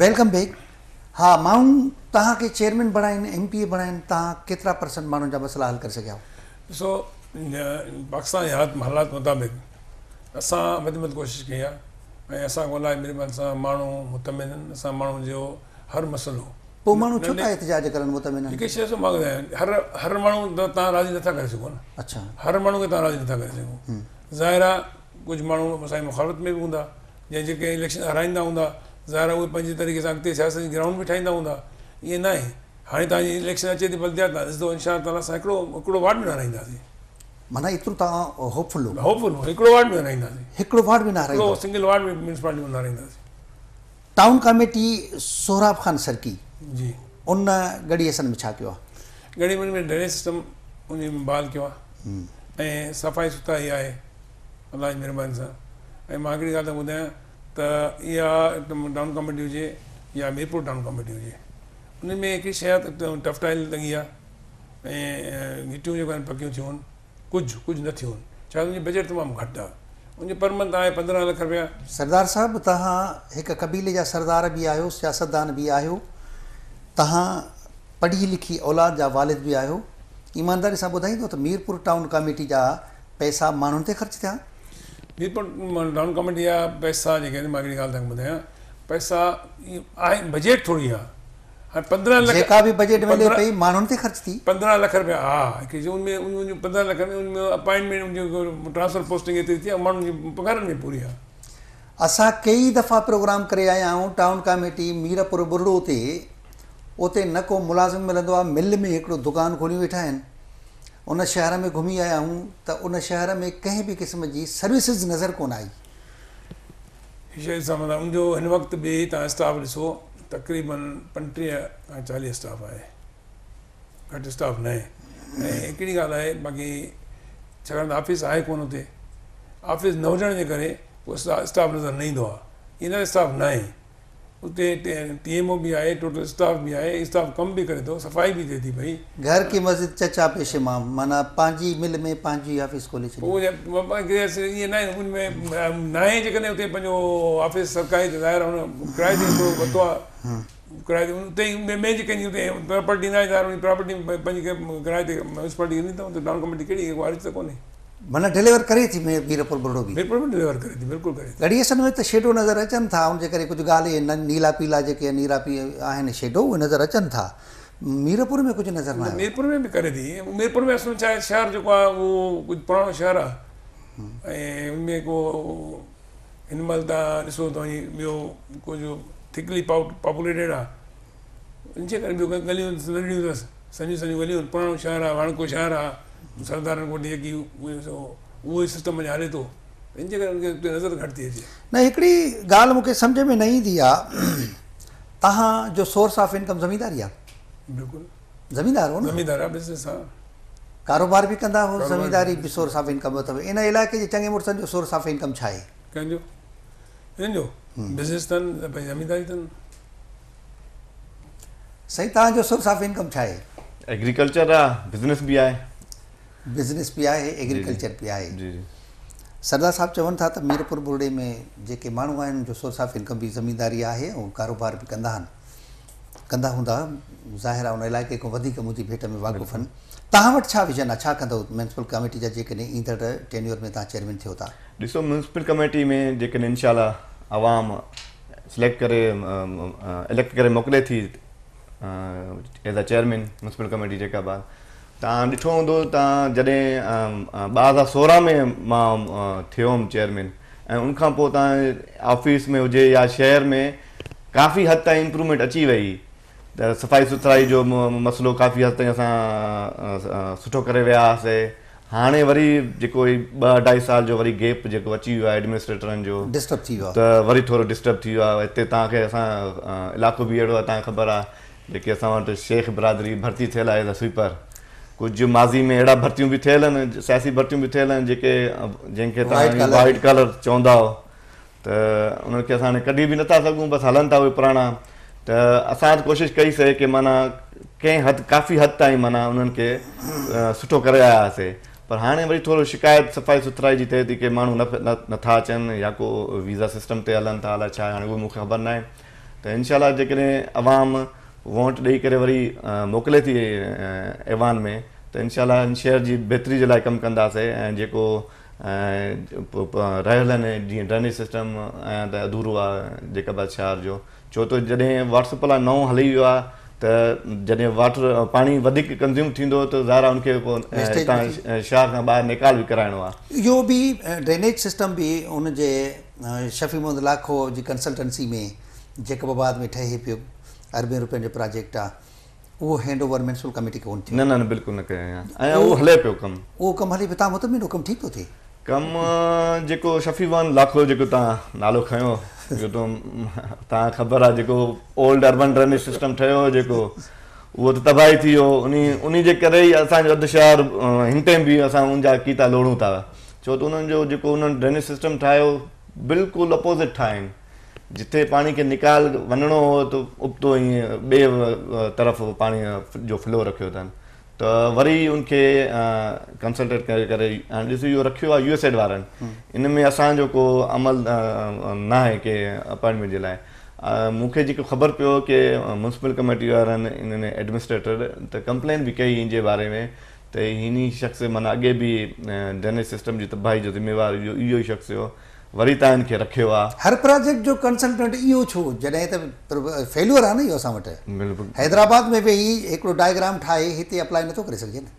Welcome back ها ماڻهو توهان کي چيئرمين بڻائين ايم پي اي بڻائين توهان ڪيترا پرسنٽ ماڻهن جا مسئلا حل ڪري سگهيا آهيو؟ ڏسو پاڪستان جي حالات مطابق اسان وڌ ۾ وڌ ڪوشش ڪئي آهي ۽ اسان کان الله جي مھرباني سان ماڻهو مطمئن آهن اسان ماڻهن جو هر مسئلو پوء ماڻهو ڇو ٿا احتجاج ڪرن مطمئن آهن هڪ شيء سو مان ٻڌايان هر هر ماڻهو ته توهان راضي نٿا ڪري سگهو نه اڇا هر ماڻهو کي توهان راضي نٿا ڪري سگهو ظاهر آهي ڪجهه ماڻهو اسان جي مخالفت ۾ به هوندا يا جيڪي اليڪشن هارائيندا هوندا ظاهر آهي اهي پنهنجي طريقي سان اڳتي سياست جي گرائونڊ به ٺاهيندا هوندا ائين ناهي هاڻي توهان جي اليڪشن اچي ٿي بلديات تان ڏسندو انشاء الله تعالٰي اسان هڪڙو هڪڙو وارڊ به نه هارائينداسين. معنيٰ ايترو توهان هوپ فل هو. هوپ فل هو هڪڙو وارڊ به نه هارائينداسين. هڪڙو وارڊ به نه هارائيندو. هڪڙو سنگل وارڊ به ميونسپالٽي ۾ نه هارائينداسين. ٽائون ڪاميٽي سهراب خان سرڪي جي ان ڳڙهي حسن ۾ ڇا ڪيو آهي؟ ڳڙهي حسن ۾ ڊرينيج سسٽم ان ۾ بحال ڪيو آهي ۽ صفائي سٿرائي آهي الله جي مهرباني سان ۽ مان هڪڙي ڳالهه توهان کي ٻڌايان ته اها ٽائون ڪاميٽي هجي يا ميرپور ٽائون ڪاميٽي هجي ان ۾ هڪڙي شيء آهي ته ٽف ٽائل لڳي آهي ۽ گهٽيون جيڪو آهن پڪيون ٿيون آهن ڪجهه ڪجهه نه ٿيون آهن ڇاڪاڻ ان جي بجيٽ تمام گهٽ آهي ان جي پر منٿ آهي 15 لک رپيا. سردار صاحب توهان هڪ قبيلي جا سردار به آهيو سياستدان به آهيو توهان پڙهي لکي اولاد جا والد به آهيو ايمانداري سان ٻڌائيندو ته ميرپور ٽائون ڪاميٽي جا پئسا ماڻهن تي خرچ ٿيا؟ ميرپور ٽائون ڪاميٽي جا پئسا جيڪي آهن مان هڪڙي ڳالهه توهان کي ٻڌايان پئسا آهن بجيٽ ٿوري آهي هاڻي 15 لک جيڪا به بجيٽ ملي پئي ماڻهن تي خرچ ٿي. 15 لک رپيا ها هڪ ان ۾ ان جو 15 لک ۾ ان ۾ اپائنٽمينٽ ان جو ٽرانسفر پوسٽنگ ايتري ٿي آهي ماڻهن جي پگهارن ۾ پوري آهي. اسان ڪيئي دفعا پروگرام ڪري آيا آهيون ٽائون ڪاميٽي ميرپور ٻرڙو تي اتي نه ڪو ملازم ملندو آهي مل ۾ هڪڙو دڪان کوليون ويٺا آهن ان شهر ۾ گهمي آيا آهيون ته ان شهر ۾ ڪنهن به قسم جي سروسز نظر ڪونه آئي. هي شيء ڏسان معنيٰ ان جو هن وقت به توهان اسٽاف ڏسو تقريبن 35 کان 40 اسٽاف آهي گهٽ اسٽاف ناهي ۽ هڪڙي ڳالهه آهي باقي ڇاڪاڻ ته آفيس آهي ڪونه اتي آفيس نه هجڻ جي ڪري پوء اسٽاف نظر نه ايندو آهي ائين نه اسٽاف ناهي اتي ٽي ايم او به آهي، ٽوٽل اسٽاف به آهي، اسٽاف ڪم به ڪري ٿو، صفائي به ٿئي ٿي پئي. گهر ڪي مسجد چچا پيش امام معنيٰ پنهنجي مل ۾ پنهنجي آفيس کولي ڇڏي. پوء ائين ناهي ان ۾ ناهي جيڪڏهن اتي پنهنجو آفيس سرڪاري ته ظاهر آهي ان ڪرائي تي هڪڙو ورتو آهي ڪرائي تي اتي ئي ٻئي جي ڪنهن جي اتي پراپرٽي ناهي ظاهر ان پراپرٽي پنهنجي ڪرائي تي ميونسپالٽي ڏني اٿئون ته ٽائون ڪميٽي ڪهڙي ڪو عرض ته ڪونهي. معنيٰ ڊليور ڪري ٿي ميرپور ٻرڙو به. ميرپور به ڊليور ڪري ٿي بلڪل ڪري ٿي. ڳڙهي حسن ۾ ته شيڊو نظر اچن ٿا ان جي ڪري ڪجهه ڳالهه اهي نيلا پيلا جيڪي نيرا پي آهن شيڊو اهي نظر اچن ٿا ميرپور ۾ ڪجهه نظر نه آيو. ميرپور ۾ به ڪري ٿي ميرپور ۾ اصل ۾ ڇا آهي شهر جيڪو آهي اهو ڪجهه پراڻو شهر آهي ۽ ان ۾ ڪو هن مهل توهان ڏسو ته وڃي ٻيو ڪجهه ٿڪلي پاپوليٽيڊ آهي ان جي ڪري ٻيو ڳليون ننڍڙيون اٿس سنهيون سنهيون ڳليون پراڻو شهر آهي واڻڪو شهر آهي سردارن کان وٺي جيڪي اهو ئي سسٽم اڃا هلي ٿو ان جي ڪري ان کي اتي نظر گهٽ ٿي اچي. نه هڪڙي ڳالهه مون کي سمجهه ۾ نه ايندي آ توهان جو سورس آف انڪم زمينداري آ؟ بلڪل زميندار هو نه؟ زميندار آ بزنس آ. ڪاروبار به ڪندا هو زمينداري به سورس آف انڪم اٿو ان علائقي جي چڱي مڙسن جو سورس آف انڪم ڇا آهي؟ ڪنهن جو؟ هنن جو بزنس اٿن ڀئي زمينداري اٿن. سائين توهان جو سورس آف انڪم ڇا آهي؟ ايگريڪلچر آ بزنس به آهي. بزنس به آهي ايگريڪلچر به آهي. جي جي. سردار صاحب چون ٿا ته ميرپور ٻرڙي ۾ جيڪي ماڻهو آهن ان جو سورس آف انڪم به زمينداري آهي ۽ ڪاروبار به ڪندا آهن ڪندا هوندا ظاهر آهي ان علائقي کان وڌيڪ منهنجي ڀيٽ ۾ واقف آهن توهان وٽ ڇا ويزن آهي ڇا ڪندؤ ميونسپل ڪاميٽي جا جيڪڏهن ايندڙ ٽينيور ۾ توهان چيئرمين ٿيو ٿا. ڏسو ميونسپل ڪميٽي ۾ جيڪڏهن انشاء الله عوام سليڪٽ ڪري اليڪٽ ڪري موڪلي ٿي as a chairman municipal committee Jacobabad توهان ڏٺو هوندو ته جڏهن 2016 ۾ مان ٿيو هوم چيئرمين ۽ ان کان پوء توهان آفيس ۾ هجي يا شهر ۾ ڪافي حد تائين امپروومينٽ اچي وئي ته صفائي سٿرائي جو مسئلو ڪافي حد تائين اسان سٺو ڪري ويا هئاسي هاڻي وري جيڪو هي ٻه اڍائي سال جو وري گيپ جيڪو اچي ويو آهي ايڊمنسٽريٽرن جو ڊسٽرب ٿي ويو آهي ته وري ٿورو ڊسٽرب ٿي ويو آهي هتي توهان کي اسان علائقو به اهڙو آهي توهان کي خبر آهي جيڪي اسان وٽ شيخ برادري ڀرتي ٿيل آهي سوئيپر ڪجهه ماضي ۾ اهڙا ڀرتيون به ٿيل آهن سياسي ڀرتيون به ٿيل آهن جيڪي جنهن کي توهان وائيٽ ڪالر چوندا هو ته انهن کي اسان هاڻي ڪڍي به نٿا سگهون بس هلن ٿا اهي پراڻا ته اسان ته ڪوشش ڪئي سي ڪي معنيٰ ڪنهن حد ڪافي حد تائين معنيٰ انهن کي سٺو ڪري آيا هئاسي پر هاڻي وري ٿورو شڪايت صفائي سٿرائي جي ٿئي ٿي ڪي ماڻهو نه نٿا اچن يا ڪو ويزا سسٽم تي هلن ٿا الائي ڇا هاڻي اهو مون کي خبر ناهي ته انشاء الله جيڪڏهن عوام ووٽ ڏئي ڪري وري موڪلي ٿي ايوان ۾ ته انشاء الله هن شهر جي بهتري جي لاء ڪم ڪنداسي ۽ جيڪو رهيل آهن جيئن ڊرينيج سسٽم اڃا ته اڌورو آهي جيڪب آباد شهر جو ڇو ته جڏهن واٽر سپلاء نئون هلي ويو آهي ته جڏهن واٽر پاڻي وڌيڪ ڪنزيوم ٿيندو ته ظاهر آهي ان کي پوء هتان شهر کان ٻاهر نيڪال به ڪرائڻو آهي. اهو به ڊرينيج سسٽم به ان جي شفيع محمد لاکو جي ڪنسلٽنسي ۾ جيڪب آباد ۾ ٺهي پيو اربين روپين جو پراجيڪٽ آهي. اهو هينڊ اوور ميونسپل ڪميٽي کي ڪونه ٿيو. نه نه نه بلڪل نه ڪيو ۽ اهو هلي پيو ڪم. اهو ڪم هلي پيو توهان مطمئن اهو ڪم ٺيڪ ٿو ٿئي؟ ڪم جيڪو شفيع محمد لاکو جيڪو توهان نالو کنيو جيڪو توهان خبر آهي جيڪو اولڊ اربن ڊرينيج سسٽم ٺهيو هو جيڪو اهو ته تباهي ٿي ويو انهي انهي جي ڪري ئي اسان جو اڌ شهر هن ٽائيم به اسان ان جا ڪيتا لوڙون ٿا ڇو ته انهن جو جيڪو انهن ڊرينيج سسٽم ٺاهيو بلڪل اپوزٽ ٺاهين جتي پاڻي کي نيڪال وڃڻو هو ته ابتو ائين ٻئي طرف پاڻي جو فلو رکيو اٿن ته وري ان کي ڪنسلٽيٽ ڪري ڪري هاڻي ڏسو اهو رکيو آهي يو ايس ايڊ وارن ان ۾ اسان جو ڪو عمل ناهي ڪي اپائنٽمينٽ جي لاء مون کي جيڪو خبر پيو ڪي ميونسپل ڪميٽي وارن انهن ايڊمنسٽريٽر ته ڪمپلين به ڪئي ان جي باري ۾ ته هن شخص معنيٰ اڳي به ڊرينيج سسٽم جي تباهي جو ذميوار اهو ئي شخص هيو وري تان هن کي رکيو آ. هر پراجيڪٽ جو ڪنسلٽنٽ اهو ڇو جڏهن ته فيليئر آ نه اهو اسان وٽ حيدرآباد ۾ ويهي هڪڙو ڊائگرام ٺاهي هتي اپلائي نٿو ڪري سگهجي نه.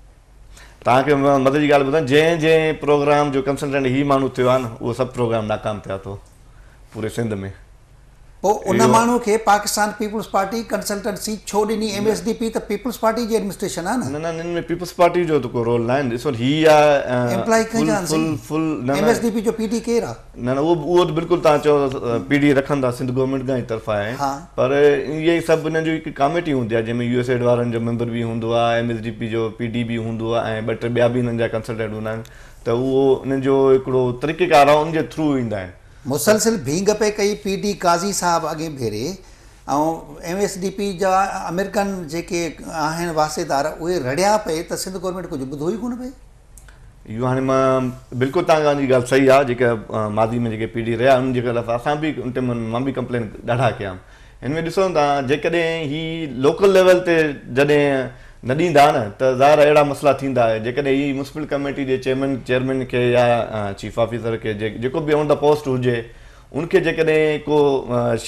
توهان کي مان مزي جي ڳالهه ٻڌايان جنهن جنهن پروگرام جو ڪنسلٽنٽ هي ماڻهو ٿيو آ نه اهو سڀ پروگرام ناڪام ٿيا اٿو پوري سنڌ ۾. پوء ان ماڻهو کي پاڪستان پيپلز پارٽي ڪنسلٽنسي ڇو ڏني ايم ايس ڊي پي ته پيپلز پارٽي جي ايڊمنسٽريشن آ نه. نه نه ان ۾ پيپلز پارٽي جو ته ڪو رول ناهي ڏسو هي آ ايمپلائي ڪنهن جا آهن فل فل سائين ايم ايس ڊي پي جو پي ڊي ڪير آ. نه نه اهو اهو ته بلڪل توهان چئو پي ڊي رکن ٿا سنڌ گورنمينٽ کان ئي طرف آهي پر اهي سڀ انهن جو هڪ ڪاميٽي هوندي آ جنهن ۾ يو ايس ايڊ وارن جو ميمبر به هوندو آ ايم ايس ڊي پي جو پي ڊي به هوندو آ ۽ ٻه ٽي ٻيا به انهن جا ڪنسلٽنٽ هوندا آهن ته اهو انهن جو هڪڙو طريقيڪار آ ان جي ٿرو ايندا آهن. مسلسل ڀينگ پئي ڪئي پي ڊي قاضي صاحب اڳئين ڀيري ۽ ايم ايس ڊي پي جا آمريڪن جيڪي آهن واسطيدار اهي رڙيا پئي ته سنڌ گورنمينٽ ڪجهه ٻڌو ئي ڪونه پئي. اهو هاڻي مان بلڪل توهان جي ڳالهه صحيح آهي جيڪا ماضي ۾ جيڪي پي ڊي رهيا انهن جي خلاف اسان به ان ٽائيم مان به ڪمپلين ڏاڍا ڪيا هن ۾ ڏسو توهان جيڪڏهن هي لوڪل ليول تي جڏهن نه ڏيندا نه ته ظاهر آهي اهڙا مسئلا ٿيندا جيڪڏهن هي ميونسپل ڪميٽي جي چيئرمين چيئرمين کي يا چيف آفيسر کي جيڪو به آن the post هجي ان کي جيڪڏهن ڪو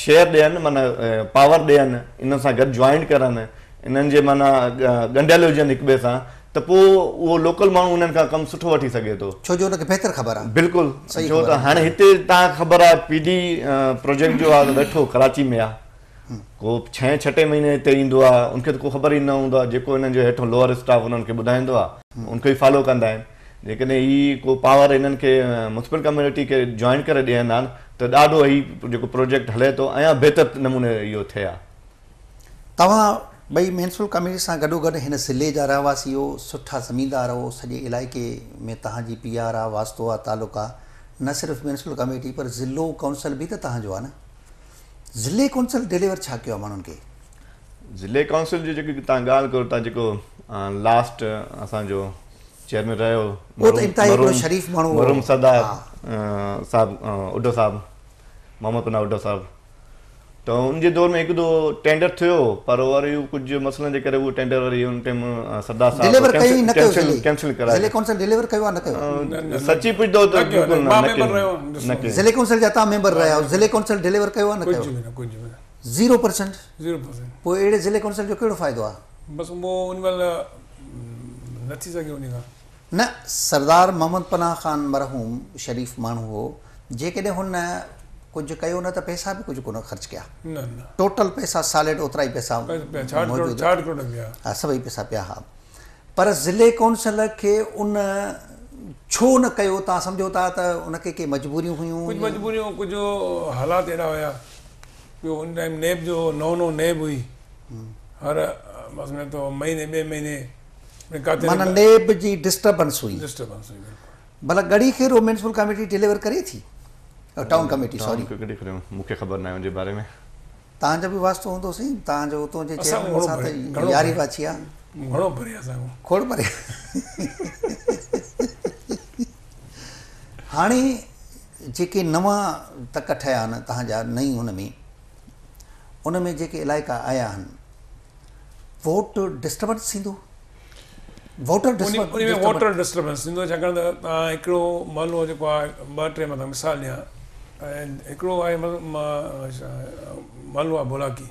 شيئر ڏين معنيٰ پاور ڏين انهن سان گڏ جوائنٽ ڪرن انهن جي معنيٰ ڳنڍيل هجن هڪ ٻئي سان ته پوء اهو لوڪل ماڻهو انهن کان ڪم سٺو وٺي سگهي ٿو. ڇو جو ان کي بهتر خبر آهي. بلڪل ڇو ته هاڻي هتي توهان کي خبر آهي پي ڊي پروجيڪٽ جو آهي ته ويٺو ڪراچي ۾ آهي ڪو ڇهين ڇٽي مهيني هتي ايندو آهي ان کي ته ڪو خبر ئي نه هوندو آهي جيڪو انهن جو هيٺون لوئر اسٽاف انهن کي ٻڌائيندو آهي ان کي ئي فالو ڪندا آهن. جيڪڏهن هي ڪو پاور انهن کي ميونسپل ڪميونٽي کي جوائن ڪري ڏين ها ته ڏاڍو هي جيڪو پروجيڪٽ هلي ٿو اڃا بهتر نموني اهو ٿئي ها. توهان ٻئي ميونسپل ڪميٽي سان گڏوگڏ هن ضلعي جا رهواسي هو، سٺا زميندار هو، سڄي علائقي ۾ توهان جي پي آر آ، واسطو آ، تعلق آ، نه صرف ميونسپل ڪميٽي پر ضلعو ڪائونسل به ته توهان جو آ نه. ضلعي ڪائونسل ڊليور ڇا ڪيو آ ماڻهن کي؟ ضلعي ڪائونسل جي جيڪي توهان ڳالهه ڪريو ٿا جيڪو لاسٽ اسان جو چيئرمين رهيو اهو ته انتهائي هڪڙو شريف ماڻهو هو. مرحوم سردار صاحب اوڍو صاحب محمد پناهه اوڍو صاحب ته ان جي دور ۾ هڪ دو ٽينڊر ٿيو پر وري ڪجهه مسئلن جي ڪري اهو ٽينڊر وري ان ٽائيم سردار صاحب ڊليور ڪيو نه ڪيو ڪينسل ڪرائي ضلعي ڪائونسل ڊليور ڪيو آ نه ڪيو سچي پڇندو ته بلڪل نه ڪيو ضلعي ڪائونسل جا توهان ميمبر رهيا آهيو ضلعي ڪائونسل ڊليور ڪيو آ نه ڪيو ڪجهه به نه ڪجهه به نه 0% 0% پوء اهڙي ضلعي ڪائونسل جو ڪهڙو فائدو آ بس پوء ان مهل نه ٿي سگهيو انهي کان. نه سردار محمد پناهه خان مرحوم شريف ماڻهو هو جيڪڏهن هن ڪجهه ڪيو نه ته پئسا به ڪجهه ڪونه خرچ ڪيا نه نه ٽوٽل پئسا سالڊ اوترا ئي پئسا موجود 60 ڪروڙ پيا ها سڀئي پئسا پيا ها پر ضلعي ڪائونسل کي ان ڇو نه ڪيو توهان سمجهو ٿا ته ان کي ڪي مجبوريون هيون ڪجهه مجبوريون ڪجهه حالات اهڙا هيا جو ان ٽائيم نيب جو نئون نئون نيب هئي هر بس ۾ تو مهيني ٻئي مهيني ۾ ڪاٿي معنيٰ نيب جي ڊسٽربنس هئي. ڊسٽربنس هئي بلڪل. ڀلا Garhi Khairo municipal committee deliver ڪري ٿي ٽائون ڪميٽي سوري. ٽائون ڪميٽي مون کي خبر ناهي ان جي باري ۾. توهان جو به واسطو هوندو سائين توهان جو اتون جي چيئرمين سان ته ياري واڇي آ. گهڻو پري اسان کان. کوڙ پري. هاڻي جيڪي نوان تڪ ٺهيا آهن توهان جا نئين ان ۾ ان ۾ جيڪي علائقا آيا آهن ووٽ ڊسٽربنس ٿيندو ووٽر ان ۾ ووٽر ڊسٽربنس ٿيندو ڇاڪاڻ ته توهان هڪڙو محلو جيڪو آهي ٻه ٽي مان مثال ڏيان هڪڙو آهي محلو آهي بولاڪي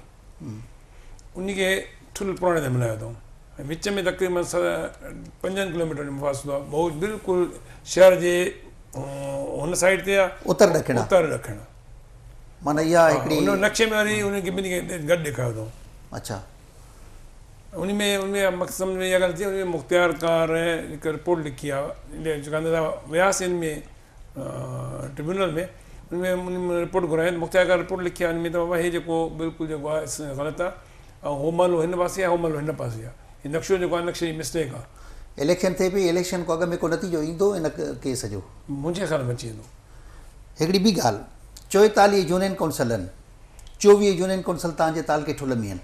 ان کي ٺل پراڻي تي ملايو اٿئون ۽ وچ ۾ تقريبن پنجن ڪلوميٽر جو مفاصلو آهي بهو بلڪل شهر جي هن سائيڊ تي آهي اتر ڏکڻ اتر ڏکڻ معنيٰ اها هڪڙي. ان نقشي ۾ وري انهن کي ٻنهي کي گڏ ڏيکاريو اٿئون. اڇا. ان ۾ ان ۾ مقصد سمجهه ۾ اها ڳالهه اچي ان ۾ مختيار ڪار هڪ رپورٽ لکي آهي ڇاڪاڻ ته اسان وياسين ان ۾ ٽربيونل ۾ ان ۾ ان ۾ رپورٽ گهرائي ته مختيار ڪار رپورٽ لکي آهي ان ۾ ته بابا هي جيڪو بلڪل جيڪو آهي غلط آهي ۽ هو محلو هن پاسي آهي هو محلو هن پاسي آهي هي نقشو جيڪو آهي نقشي جي مسٽيڪ آهي. اليڪشن ٿئي پئي اليڪشن کان اڳ ۾ ڪو نتيجو ايندو ان ڪيس جو؟ منهنجي خيال ۾ اچي ويندو. هڪڙي ٻي ڳالهه، 44 يونين ڪائونسلن، 24 يونين ڪائونسل توهان جي تعلقي ٺل ۾ آهن.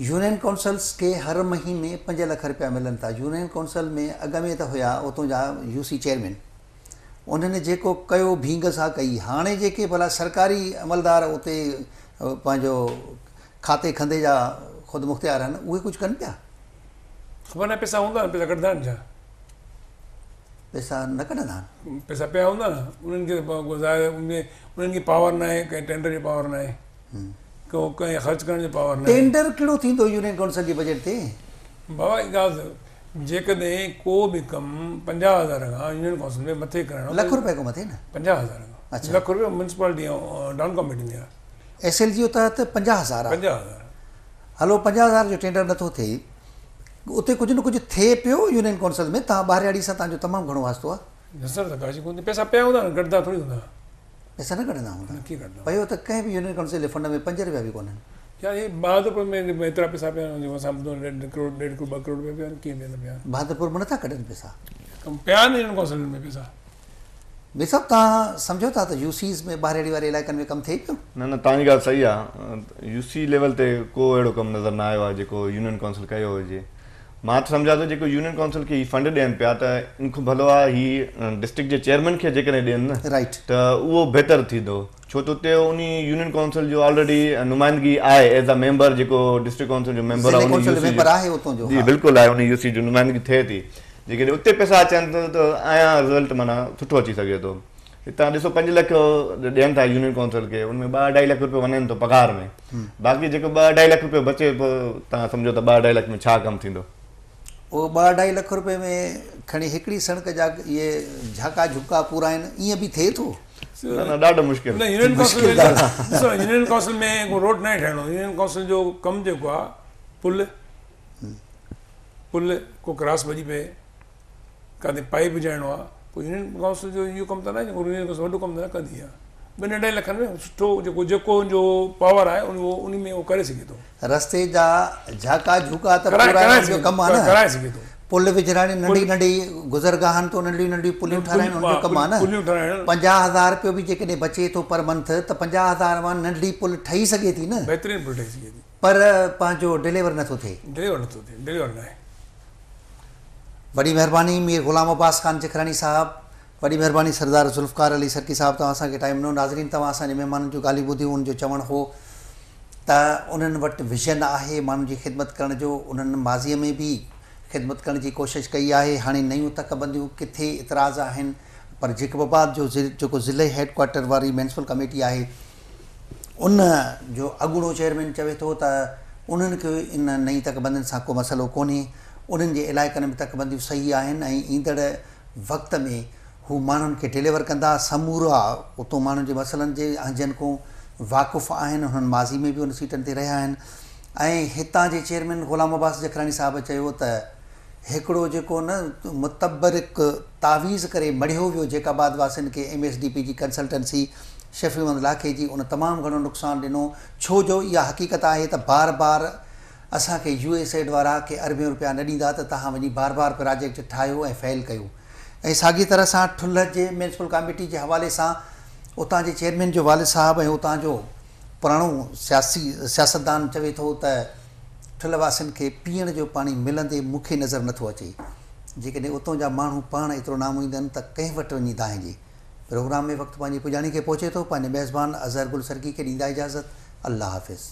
يونين ڪائونسلز کي هر مهيني 5 لک رپيا ملن ٿا. يونين ڪائونسل ۾ اڳ ۾ ته هيا اتون جا يو سي چيئرمين، انهن جيڪو ڪيو ڀينگ سا ڪئي. هاڻي جيڪي ڀلا سرڪاري عملدار اتي پنهنجو کاتي کنڌي جا خودمختيار آهن، اهي ڪجهه ڪن پيا؟ خبر ناهي پئسا هوندا آهن، پئسا ڪڍندا آهن ڇا؟ پئسا نه ڪڍندا آهن. پئسا پيا هوندا نه انهن کي ظاهر انهن کي پاور ناهي ڪنهن ٽينڊر جو پاور ناهي ڪو ڪنهن خرچ ڪرڻ جو پاور ناهي. ٽينڊر ڪهڙو ٿيندو يونين ڪائونسل جي بجيٽ تي؟ بابا هڪ ڳالهه جيڪڏهن ڪو به ڪم 50,000 کان يونين ڪائونسل ۾ مٿي ڪرائڻو لک روپيه کان مٿي نه 50,000 کان لک روپيه ميونسپالٽي ۽ ٽائون ڪميٽي ۾ آهي. ايس ايل جي جو تحت 50,000 آهي. 50,000 هلو 50,000 جو ٽينڊر نٿو ٿئي اتي ڪجهه نه ڪجهه ٿئي پيو يونين ڪائونسل ۾ توهان ٻاهرياڙي سان توهان جو تمام گهڻو واسطو آهي. نه سر ته ڪاشي ڪونه پئسا پيا هوندا نه ڪڍندا ٿوري هوندا. پئسا نه ڪڍندا هوندا. نه ڪيئن ڪڍندا. پيو ته ڪنهن به يونين ڪائونسل جي فنڊ ۾ 5 رپيا به ڪونهن. يار هي بهادرپور ۾ ايترا پئسا پيا آهن جيڪو اسان ٻڌو ڏيڍ ڪروڙ ڏيڍ ڪروڙ 2 ڪروڙ رپيا پيا آهن ڪيئن پيا نه پيا آهن. بهادرپور ۾ نٿا ڪڍن پئسا. پيا آهن يونين ڪائونسلن ۾ پئسا. مير صاحب توهان سمجهو ٿا ته يو سيز ۾ ٻاهرياڙي واري علائقن ۾ ڪم ٿئي پيو؟ نه نه توهان جي ڳالهه صحيح آ يو سي ليول تي ڪو اهڙو ڪم نظر نه آيو آ جيڪو يونين ڪائونسل ڪيو هجي مان ته سمجهان ٿو جيڪو يونين ڪائونسل کي هي فنڊ ڏين پيا ته ان کان ڀلو آ هي ڊسٽرڪٽ جي چيئرمين کي جيڪڏهن ڏين نه رائيٽ ته اهو بهتر ٿيندو ڇو ته اتي انهي يونين ڪائونسل جو آلريڊي نمائندگي آهي ايز ا ميمبر جيڪو ڊسٽرڪٽ ڪائونسل جو ميمبر آ ضلعي ڪائونسل جو ميمبر آهي اتان جو جي بلڪل آهي انهي يو سي جو نمائندگي ٿئي ٿي جيڪڏهن اتي پئسا اچن ته آيان رزلٽ معنيٰ سٺو اچي سگهي ٿو. هتان ڏسو پنج لک ڏين ٿا يونين ڪائونسل کي ان ۾ ٻه اڍائي لک روپيو وڃن ٿو پگهار ۾ باقي جيڪو ٻه اڍائي لک روپيو بچي پوء توهان سمجهو ته ٻه اڍائي لک ۾ ڇا ڪم ٿيندو. اهو ٻه اڍائي لک روپئي ۾ کڻي هڪڙي سڙڪ جا اهي جهاڪا جهوڪا پورائن ائين به ٿئي ٿو؟ نه نه ڏاڍو مشڪل. نه يونين ڪائونسل ۾ ڏسو يونين ڪائونسل ۾ ڪو روڊ ناهي ٺاهڻو يونين ڪائونسل جو ڪم جيڪو آهي پل پل ڪو ڪراس ڀڄي پئي ڪاٿي پائيپ وجهائڻو آ پوء يونين ڪائونسل جو اهو ڪم ته ناهي يونين ڪائونسل وڏو ڪم ته نه ڪندي آ ٻن اڍائي لکن ۾ سٺو جيڪو جيڪو ان جو پاور آهي اهو ان ۾ اهو ڪري سگهي ٿو. رستي جا جهاڪا جهوڪا ته پورائڻ جو ڪم آ نه ڪرائي سگهي ٿو. پل وجهرائڻ ننڍي ننڍي گذرگاهن تي ننڍيون ننڍيون پليون ٺهرائڻ ان جو ڪم آ نه پليون ٺهرائڻ 50,000 رپيو به جيڪڏهن بچي ٿو پر منٿ ته 50,000 مان ننڍڙي پل ٺهي سگهي ٿي نه بهترين پل ٺهي سگهي ٿي. پر پنهنجو ڊليور نٿو ٿئي. ڊليور نٿو ٿئي ڊليور ناهي. وڏي مهرباني مير غلام عباس خان جکراڻي صاحب وڏي مهرباني سردار ذوالفقار علي سرڪي صاحب توهان اسان کي ٽائيم ڏنو ناظرين توهان اسان جي مهمانن جون ڳالهيون ٻڌيون انهن جو چوڻ هو ته انهن وٽ ويزن آهي ماڻهن جي خدمت ڪرڻ جو انهن ماضي ۾ به خدمت ڪرڻ جي ڪوشش ڪئي آهي هاڻي نيون تڪ بنديون ڪٿي اعتراض آهن پر جيڪب آباد جو جيڪو ضلعي هيڊ ڪوارٽر واري ميونسپل ڪميٽي آهي ان جو اڳوڻو چيئرمين چوي ٿو ته انهن کي ان نئين تڪ بندين سان ڪو مسئلو ڪونهي، انهن جي علائقن ۾ تڪ بنديون صحيح آهن ۽ ايندڙ وقت ۾ هو ماڻهن کي ڊليور ڪندا، سمورا اتو ماڻهن جي مسئلن جي اهنجن کون واقف آهن، انهن ماضي ۾ به ان سيٽن تي رهيا آهن ۽ هتان جي چيئرمين غلام عباس جکراڻي صاحب چيو ته هڪڙو جيڪو نه متبرڪ تعويذ ڪري مڙهيو ويو جيڪب آباد واسين کي ايم ايس ڊي پي جي ڪنسلٽنسي شفيع محمد لاکي جي ان تمام گهڻو نقصان ڏنو ڇو جو اها حقيقت آهي ته بار بار اسان کي يو ايس ايڊ وارا ڪي اربين روپيا نه ڏيندا ته توهان وڃي بار بار پراجيڪٽ ٺاهيو ۽ فيل ڪيو ۽ ساڳي طرح سان ٺلهه جي ميونسپل ڪاميٽي جي حوالي سان اتان جي چيئرمين جو والد صاحب ۽ اتان جو پراڻو سياسي سياستدان چوي ٿو ته ٺلهه واسين کي پيئڻ جو پاڻي ملندي مون کي نظر نٿو اچي. جيڪڏهن اتون جا ماڻهو پاڻ ايترو نامعيد آهن ته ڪنهن وٽ وڃي دانهجي. پروگرام ۾ وقت پنهنجي پڄاڻي کي پهچي ٿو. پنهنجي ميزبان اظهر گل سرڪي کي ڏيندا اجازت. الله حافظ.